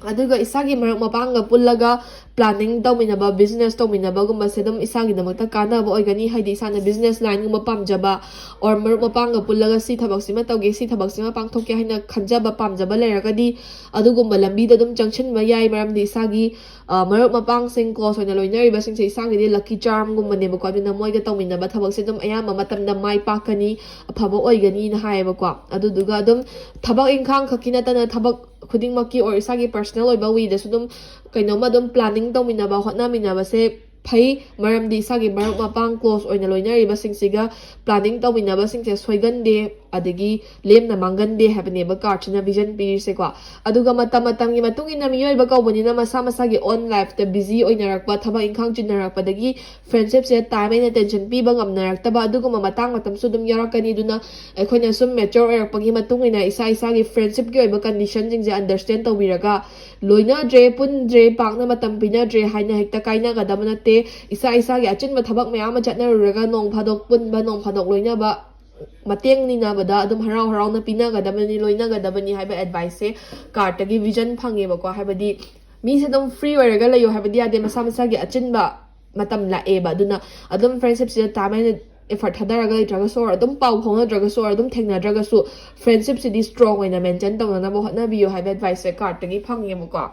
ꯑꯗꯨꯒ ꯏꯁꯥꯒꯤ ꯃꯔꯨꯞ ꯃꯄꯥꯡꯒ ꯄꯨꯜꯂꯒ planning ꯇꯧꯃꯤꯟꯅꯕ, business ꯇꯧꯃꯤꯟꯅꯕꯒꯨꯝꯕꯁꯦ ꯑꯗꯨꯝ ꯏꯁꯥꯒꯤꯗꯃꯛꯇ ꯀꯥꯟꯅꯕ ꯑꯣꯏꯒꯅꯤ꯫ ꯍꯥꯏꯗꯤ ꯏꯁꯥꯅ business lineꯒꯨꯝꯕ ꯄꯥꯝꯖꯕ or ꯃꯔꯨꯞ ꯃꯄꯥꯡꯒ ꯄꯨꯜꯂꯒ ꯁꯤ ꯊꯕꯛꯁꯤꯃ ꯇꯧꯒꯦ, ꯁꯤ ꯊꯕꯛꯁꯤꯃ ꯄꯥꯡꯊꯣꯛꯀꯦ ꯍꯥꯏꯅ ꯈꯟꯖꯕ, ꯄꯥꯝꯖꯕ ꯂꯩꯔꯒꯗꯤ ꯑꯗꯨꯒꯨꯝꯕ ꯂꯝꯕꯤꯗ ꯑꯗꯨꯝ ꯆꯪꯁꯤꯟꯕ ꯌꯥꯏ꯫ ꯃꯔꯝꯗꯤ ꯏꯁꯥꯒꯤ, ꯑ, ꯃꯔꯨꯞ ꯃꯄꯥꯡꯁꯤꯡ, close ꯑꯣꯏꯅ ꯂꯣꯏꯅꯔꯤꯕꯁꯤꯡꯁꯦ ꯏꯁꯥꯒꯤꯗꯤ lucky charmꯒꯨꯝꯕꯅꯦꯕꯀꯣ꯫ ꯑꯗꯨꯅ ꯃꯣꯏꯒ ꯇꯧꯃꯤꯟꯅꯕ ꯊꯕꯛꯁꯦ ꯑꯗꯨꯝ ꯑꯌꯥꯝꯕ ꯃꯇꯝꯗ ꯃꯥꯏ ꯄꯥꯛꯀꯅꯤ, ꯑꯐꯕ ꯑꯣꯏꯒꯅꯤꯅ ꯍꯥꯏꯌꯦꯕꯀꯣ꯫ ꯑꯗꯨꯗꯨꯒ ꯑꯗꯨꯝ ꯊꯕꯛ ꯏꯪꯈꯥꯡ ꯈꯛꯀꯤ ꯅꯠꯇꯅ ꯊꯕꯛ ꯈꯨꯗꯤꯡꯃꯛꯀꯤ or ꯏꯁꯥꯒꯤ personal ꯑꯣꯏꯕ wayꯗꯁꯨ ꯑꯗꯨꯝ ꯀꯩꯅꯣꯝꯃ ꯑꯗꯨꯝ planning ꯇꯧꯃꯤꯟꯅꯕ, ꯍꯣꯠꯅꯃꯤꯟꯅꯕꯁꯦ ꯐꯩ꯫ ꯃꯔꯝꯗꯤ ꯏꯁꯥꯒꯤ ꯃꯔꯨꯞ ꯃꯄꯥꯡ close ꯑꯣꯏꯅ ꯂꯣꯏꯅꯔꯤꯕꯁꯤꯡꯁꯤꯒ planning ꯇꯧꯃꯤꯟꯅꯕꯁꯤꯡꯁꯦ ꯁꯣꯏꯒꯟꯗꯦ, ꯑꯗꯒꯤ ꯂꯦꯝꯅ ꯃꯥꯡꯒꯟꯗꯦ ꯍꯥꯏꯕꯅꯦꯕ cardꯁꯤꯅ vision ꯄꯤꯔꯤꯁꯦꯀꯣ꯫ ꯑꯗꯨꯒ ꯃꯇꯝ ꯃꯇꯝꯒꯤ ꯃꯇꯨꯡ ꯏꯟꯅ ꯃꯤꯑꯣꯏꯕ ꯀꯧꯕꯅꯤꯅ ꯃꯁꯥ ꯃꯁꯥꯒꯤ own lifeꯇ busy ꯑꯣꯏꯅꯔꯛꯄ, ꯊꯕꯛ ꯏꯪꯈꯥꯡ ꯆꯤꯟꯅꯔꯛꯄꯗꯒꯤ friendshipꯁꯦ time and attention ꯄꯤꯕ ꯉꯝꯅꯔꯛꯇꯕ ꯑꯗꯨꯒꯨꯝꯕ ꯃꯇꯥꯡ ꯃꯇꯝꯁꯨ ꯑꯗꯨꯝ ꯌꯥꯎꯔꯛꯀꯅꯤ꯫ ꯑꯗꯨꯅ ꯑꯩꯈꯣꯏꯅ ꯁꯨꯝ mature ꯑꯣꯏꯔꯛꯄꯒꯤ ꯃꯇꯨꯡ ꯏꯟꯅ ꯏꯁꯥ ꯏꯁꯥꯒꯤ friendshipꯀꯤ ꯑꯣꯏꯕ conditionꯁꯤꯡꯁꯦ understand ꯇꯧꯕꯤꯔꯒ, ꯂꯣꯏꯅꯗ꯭ꯔꯦ, ꯄꯨꯟꯗ꯭ꯔꯦ, ꯄꯥꯛꯅ ꯃꯇꯝ ꯄꯤꯅꯗ꯭ꯔꯦ ꯍꯥꯏꯅ ꯍꯦꯛꯇ ꯀꯥꯏꯅꯒꯗꯕ ꯅꯠꯇꯦ꯫ ꯏꯁꯥ ꯏꯁꯥꯒꯤ ꯑꯆꯤꯟꯕ ꯊꯕꯛ ꯃꯌꯥꯝ ꯑꯃ ꯆꯠꯅꯔꯨꯔꯒ ꯅꯣꯡ ꯐꯥꯗꯣꯛ ꯄꯨꯟꯕ, ꯅꯣꯡ ꯐꯥꯗꯣꯛ ꯂꯣꯏꯅꯕ, ꯃꯇꯦꯡ ꯅꯤꯅꯕꯗ ꯑꯗꯨꯝ ꯍꯔꯥꯎ ꯍꯔꯥꯎꯅ ꯄꯤꯅꯒꯗꯕꯅꯤ, ꯂꯣꯏꯅꯒꯗꯕꯅꯤ ꯍꯥꯏꯕ adviceꯁꯦ cardꯇꯒꯤ vision ꯐꯪꯉꯦꯕꯀꯣ꯫ ꯍꯥꯏꯕꯗꯤ ꯃꯤꯁꯦ ꯑꯗꯨꯝ free ꯑꯣꯏꯔꯒ ꯂꯩꯌꯣ ꯍꯥꯏꯕꯗꯤ ꯌꯥꯗꯦ, ꯃꯁꯥ ꯃꯁꯥꯒꯤ ꯑꯆꯤꯟꯕ ꯃꯇꯝ ꯂꯥꯛꯑꯦꯕ꯫ ꯑꯗꯨꯅ ꯑꯗꯨꯝ friendshipꯁꯤꯗ time and effort ꯊꯥꯗꯔꯒ ꯂꯩꯇ꯭ꯔꯒꯁꯨ or ꯑꯗꯨꯝ ꯄꯥꯎ ꯐꯥꯎꯅꯗ꯭ꯔꯒꯁꯨ or ꯑꯗꯨꯝ ꯊꯦꯡꯅꯗ꯭ꯔꯒꯁꯨ friendshipꯁꯤꯗꯤ strong ꯑꯣꯏꯅ maintain ꯇꯧꯅꯅꯕ ꯍꯣꯠꯅꯕꯤꯌꯨ ꯍꯥꯏꯕ adviceꯁꯦ cardꯇꯒꯤ ꯐꯪꯉꯦꯕꯀꯣ꯫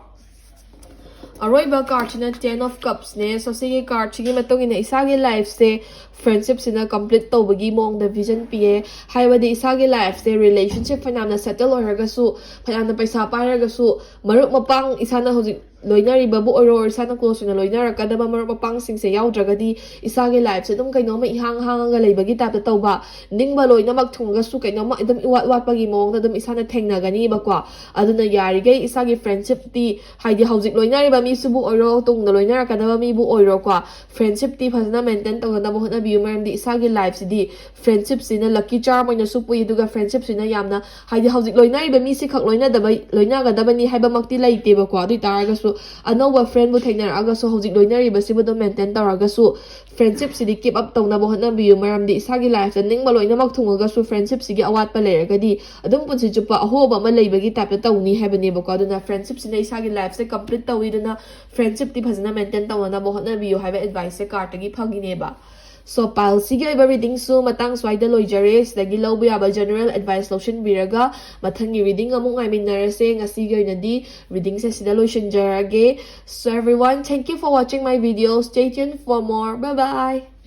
ꯑꯔꯣꯏꯕ cardꯁꯤꯅ Ten of Cupsꯅꯦ꯫ So ꯁꯤꯒꯤ cardꯁꯤꯒꯤ ꯃꯇꯨꯡ ꯏꯟꯅ ꯏꯁꯥꯒꯤ lifeꯁꯦ friendshipꯁꯤꯅ complete ꯇꯧꯕꯒꯤ ꯃꯑꯣꯡꯗ vision ꯄꯤꯌꯦ꯫ ꯍꯥꯏꯕꯗꯤ ꯏꯁꯥꯒꯤ lifeꯁꯦ relationship ꯐꯅꯌꯥꯝꯅ settle ꯑꯣꯏꯔꯒꯁꯨ, ꯐꯅꯌꯥꯝꯅ ꯄꯩꯁꯥ ꯄꯥꯏꯔꯒꯁꯨ, ꯃꯔꯨꯞ ꯃꯄꯥꯡ, ꯏꯁꯥꯅ ꯍꯧꯖꯤꯛ ꯂꯣꯏꯅꯔꯤꯕꯕꯨ ꯑꯣꯏꯔꯣ, or ꯏꯁꯥꯅ close ꯑꯣꯏꯅ ꯂꯣꯏꯅꯔꯛꯀꯗꯕ ꯃꯔꯨꯞ ꯃꯄꯥꯡꯁꯤꯡꯁꯦ ꯌꯥꯎꯗ꯭ꯔꯒꯗꯤ ꯏꯁꯥꯒꯤ lifeꯁꯦ ꯑꯗꯨꯝ ꯀꯩꯅꯣꯝꯃ ꯏꯍꯥꯡ ꯍꯥꯡꯉꯒ ꯂꯩꯕꯒꯤ typeꯇ ꯇꯧꯕ, ꯅꯤꯡꯕ ꯂꯣꯏꯅꯃꯛ ꯊꯨꯡꯉꯒꯁꯨ ꯀꯩꯅꯣꯝꯃ ꯑꯗꯨꯝ ꯏꯋꯥꯠ ꯋꯥꯠꯄꯒꯤ ꯃꯑꯣꯡꯗ ꯑꯗꯨꯝ ꯏꯁꯥꯅ ꯊꯦꯡꯅꯒꯅꯤꯕꯀꯣ꯫ ꯑꯗꯨꯅ ꯌꯥꯔꯤꯈꯩ ꯏꯁꯥꯒꯤ friendshipꯇꯤ, ꯍꯥꯏꯗꯤ ꯍꯧꯖꯤꯛ ꯂꯣꯏꯅꯔꯤꯕ ꯃꯤꯁꯤꯕꯨ ꯑꯣꯏꯔꯣ, ꯇꯨꯡꯗ ꯂꯣꯏꯅꯔꯛꯀꯗꯕ ꯃꯤꯕꯨ ꯑꯣꯏꯔꯣꯀꯣ, friendshipꯇꯤ ꯐꯖꯅ maintain ꯇꯧꯅꯅꯕ ꯍꯣꯠꯅꯕꯤꯌꯨ꯫ ꯃꯔꯝꯗꯤ ꯏꯁꯥꯒꯤ lifeꯁꯤꯗꯤ friendshipꯁꯤꯅ lucky charm ꯑꯣꯏꯅꯁꯨ ꯄꯨꯏ, ꯑꯗꯨꯒ friendshipꯁꯤꯅ ꯌꯥꯝꯅ, ꯍꯥꯏꯗꯤ ꯍꯧꯖꯤꯛ ꯂꯣꯏꯅꯔꯤꯕ ꯃꯤꯁꯤ ꯈꯛ ꯂꯣꯏꯅꯗꯕ, ꯂꯣꯏꯅꯒꯗꯕꯅꯤ ꯍꯥꯏꯕꯃꯛꯇꯤ ꯂꯩꯇꯦꯕꯀꯣ꯫ ꯑꯗꯨ ꯑꯣꯏꯇꯥꯔꯒꯁꯨ ꯑꯅꯧꯕ friendꯕꯨ ꯊꯦꯡꯅꯔꯛꯑꯒꯁꯨ ꯍꯧꯖꯤꯛ ꯂꯣꯏꯅꯔꯤꯕꯁꯤꯕꯨ ꯑꯗꯨꯝ maintain ꯇꯧꯔꯒꯁꯨ friendshipꯁꯤꯗꯤ keep up ꯇꯧꯅꯕ ꯍꯣꯠꯅꯕꯤꯌꯨ꯫ ꯃꯔꯝꯗꯤ ꯏꯁꯥꯒꯤ lifeꯇ ꯅꯤꯡꯕ ꯂꯣꯏꯅꯃꯛ ꯊꯨꯡꯉꯒꯁꯨ friendshipꯁꯤꯒꯤ ꯑꯋꯥꯠꯄ ꯂꯩꯔꯒꯗꯤ ꯑꯗꯨꯝ ꯄꯨꯟꯁꯤ ꯆꯨꯞꯄ ꯑꯍꯣꯕ ꯑꯃ ꯂꯩꯕꯒꯤ typeꯇ ꯇꯧꯅꯤ ꯍꯥꯏꯕꯅꯦꯕꯀꯣ꯫ ꯑꯗꯨꯅ friendshipꯁꯤꯅ ꯏꯁꯥꯒꯤ lifeꯁꯦ complete ꯇꯧꯏ꯫ ꯑꯗꯨꯅ friendshipꯇꯤ ꯐꯖꯅ maintain ꯇꯧꯅꯅꯕ ꯍꯣꯠꯅꯕꯤꯌꯨ ꯍꯥꯏꯕ adviceꯁꯦ cardꯇꯒꯤ ꯐꯪꯉꯤꯅꯦꯕ꯫ So pileꯁꯤꯒꯤ ꯑꯣꯏꯕ readingꯁꯨ ꯃꯇꯥꯡ ꯁ꯭ꯋꯥꯏꯗ ꯂꯣꯏꯖꯔꯦ꯫ ꯁꯤꯗꯒꯤ ꯂꯧꯕ ꯌꯥꯕ general advice ꯂꯧꯁꯤꯟꯕꯤꯔꯒ ꯃꯊꯪꯒꯤ reading ꯑꯃꯨꯛ ꯉꯥꯏꯃꯤꯟꯅꯔꯁꯦ꯫ ꯉꯁꯤꯒꯤ ꯑꯣꯏꯅꯗꯤ readingꯁꯦ ꯁꯤꯗ ꯂꯣꯏꯁꯤꯟꯖꯔꯒꯦ꯫ So everyone, thank you for watching my video. Stay tuned for more. Bye bye.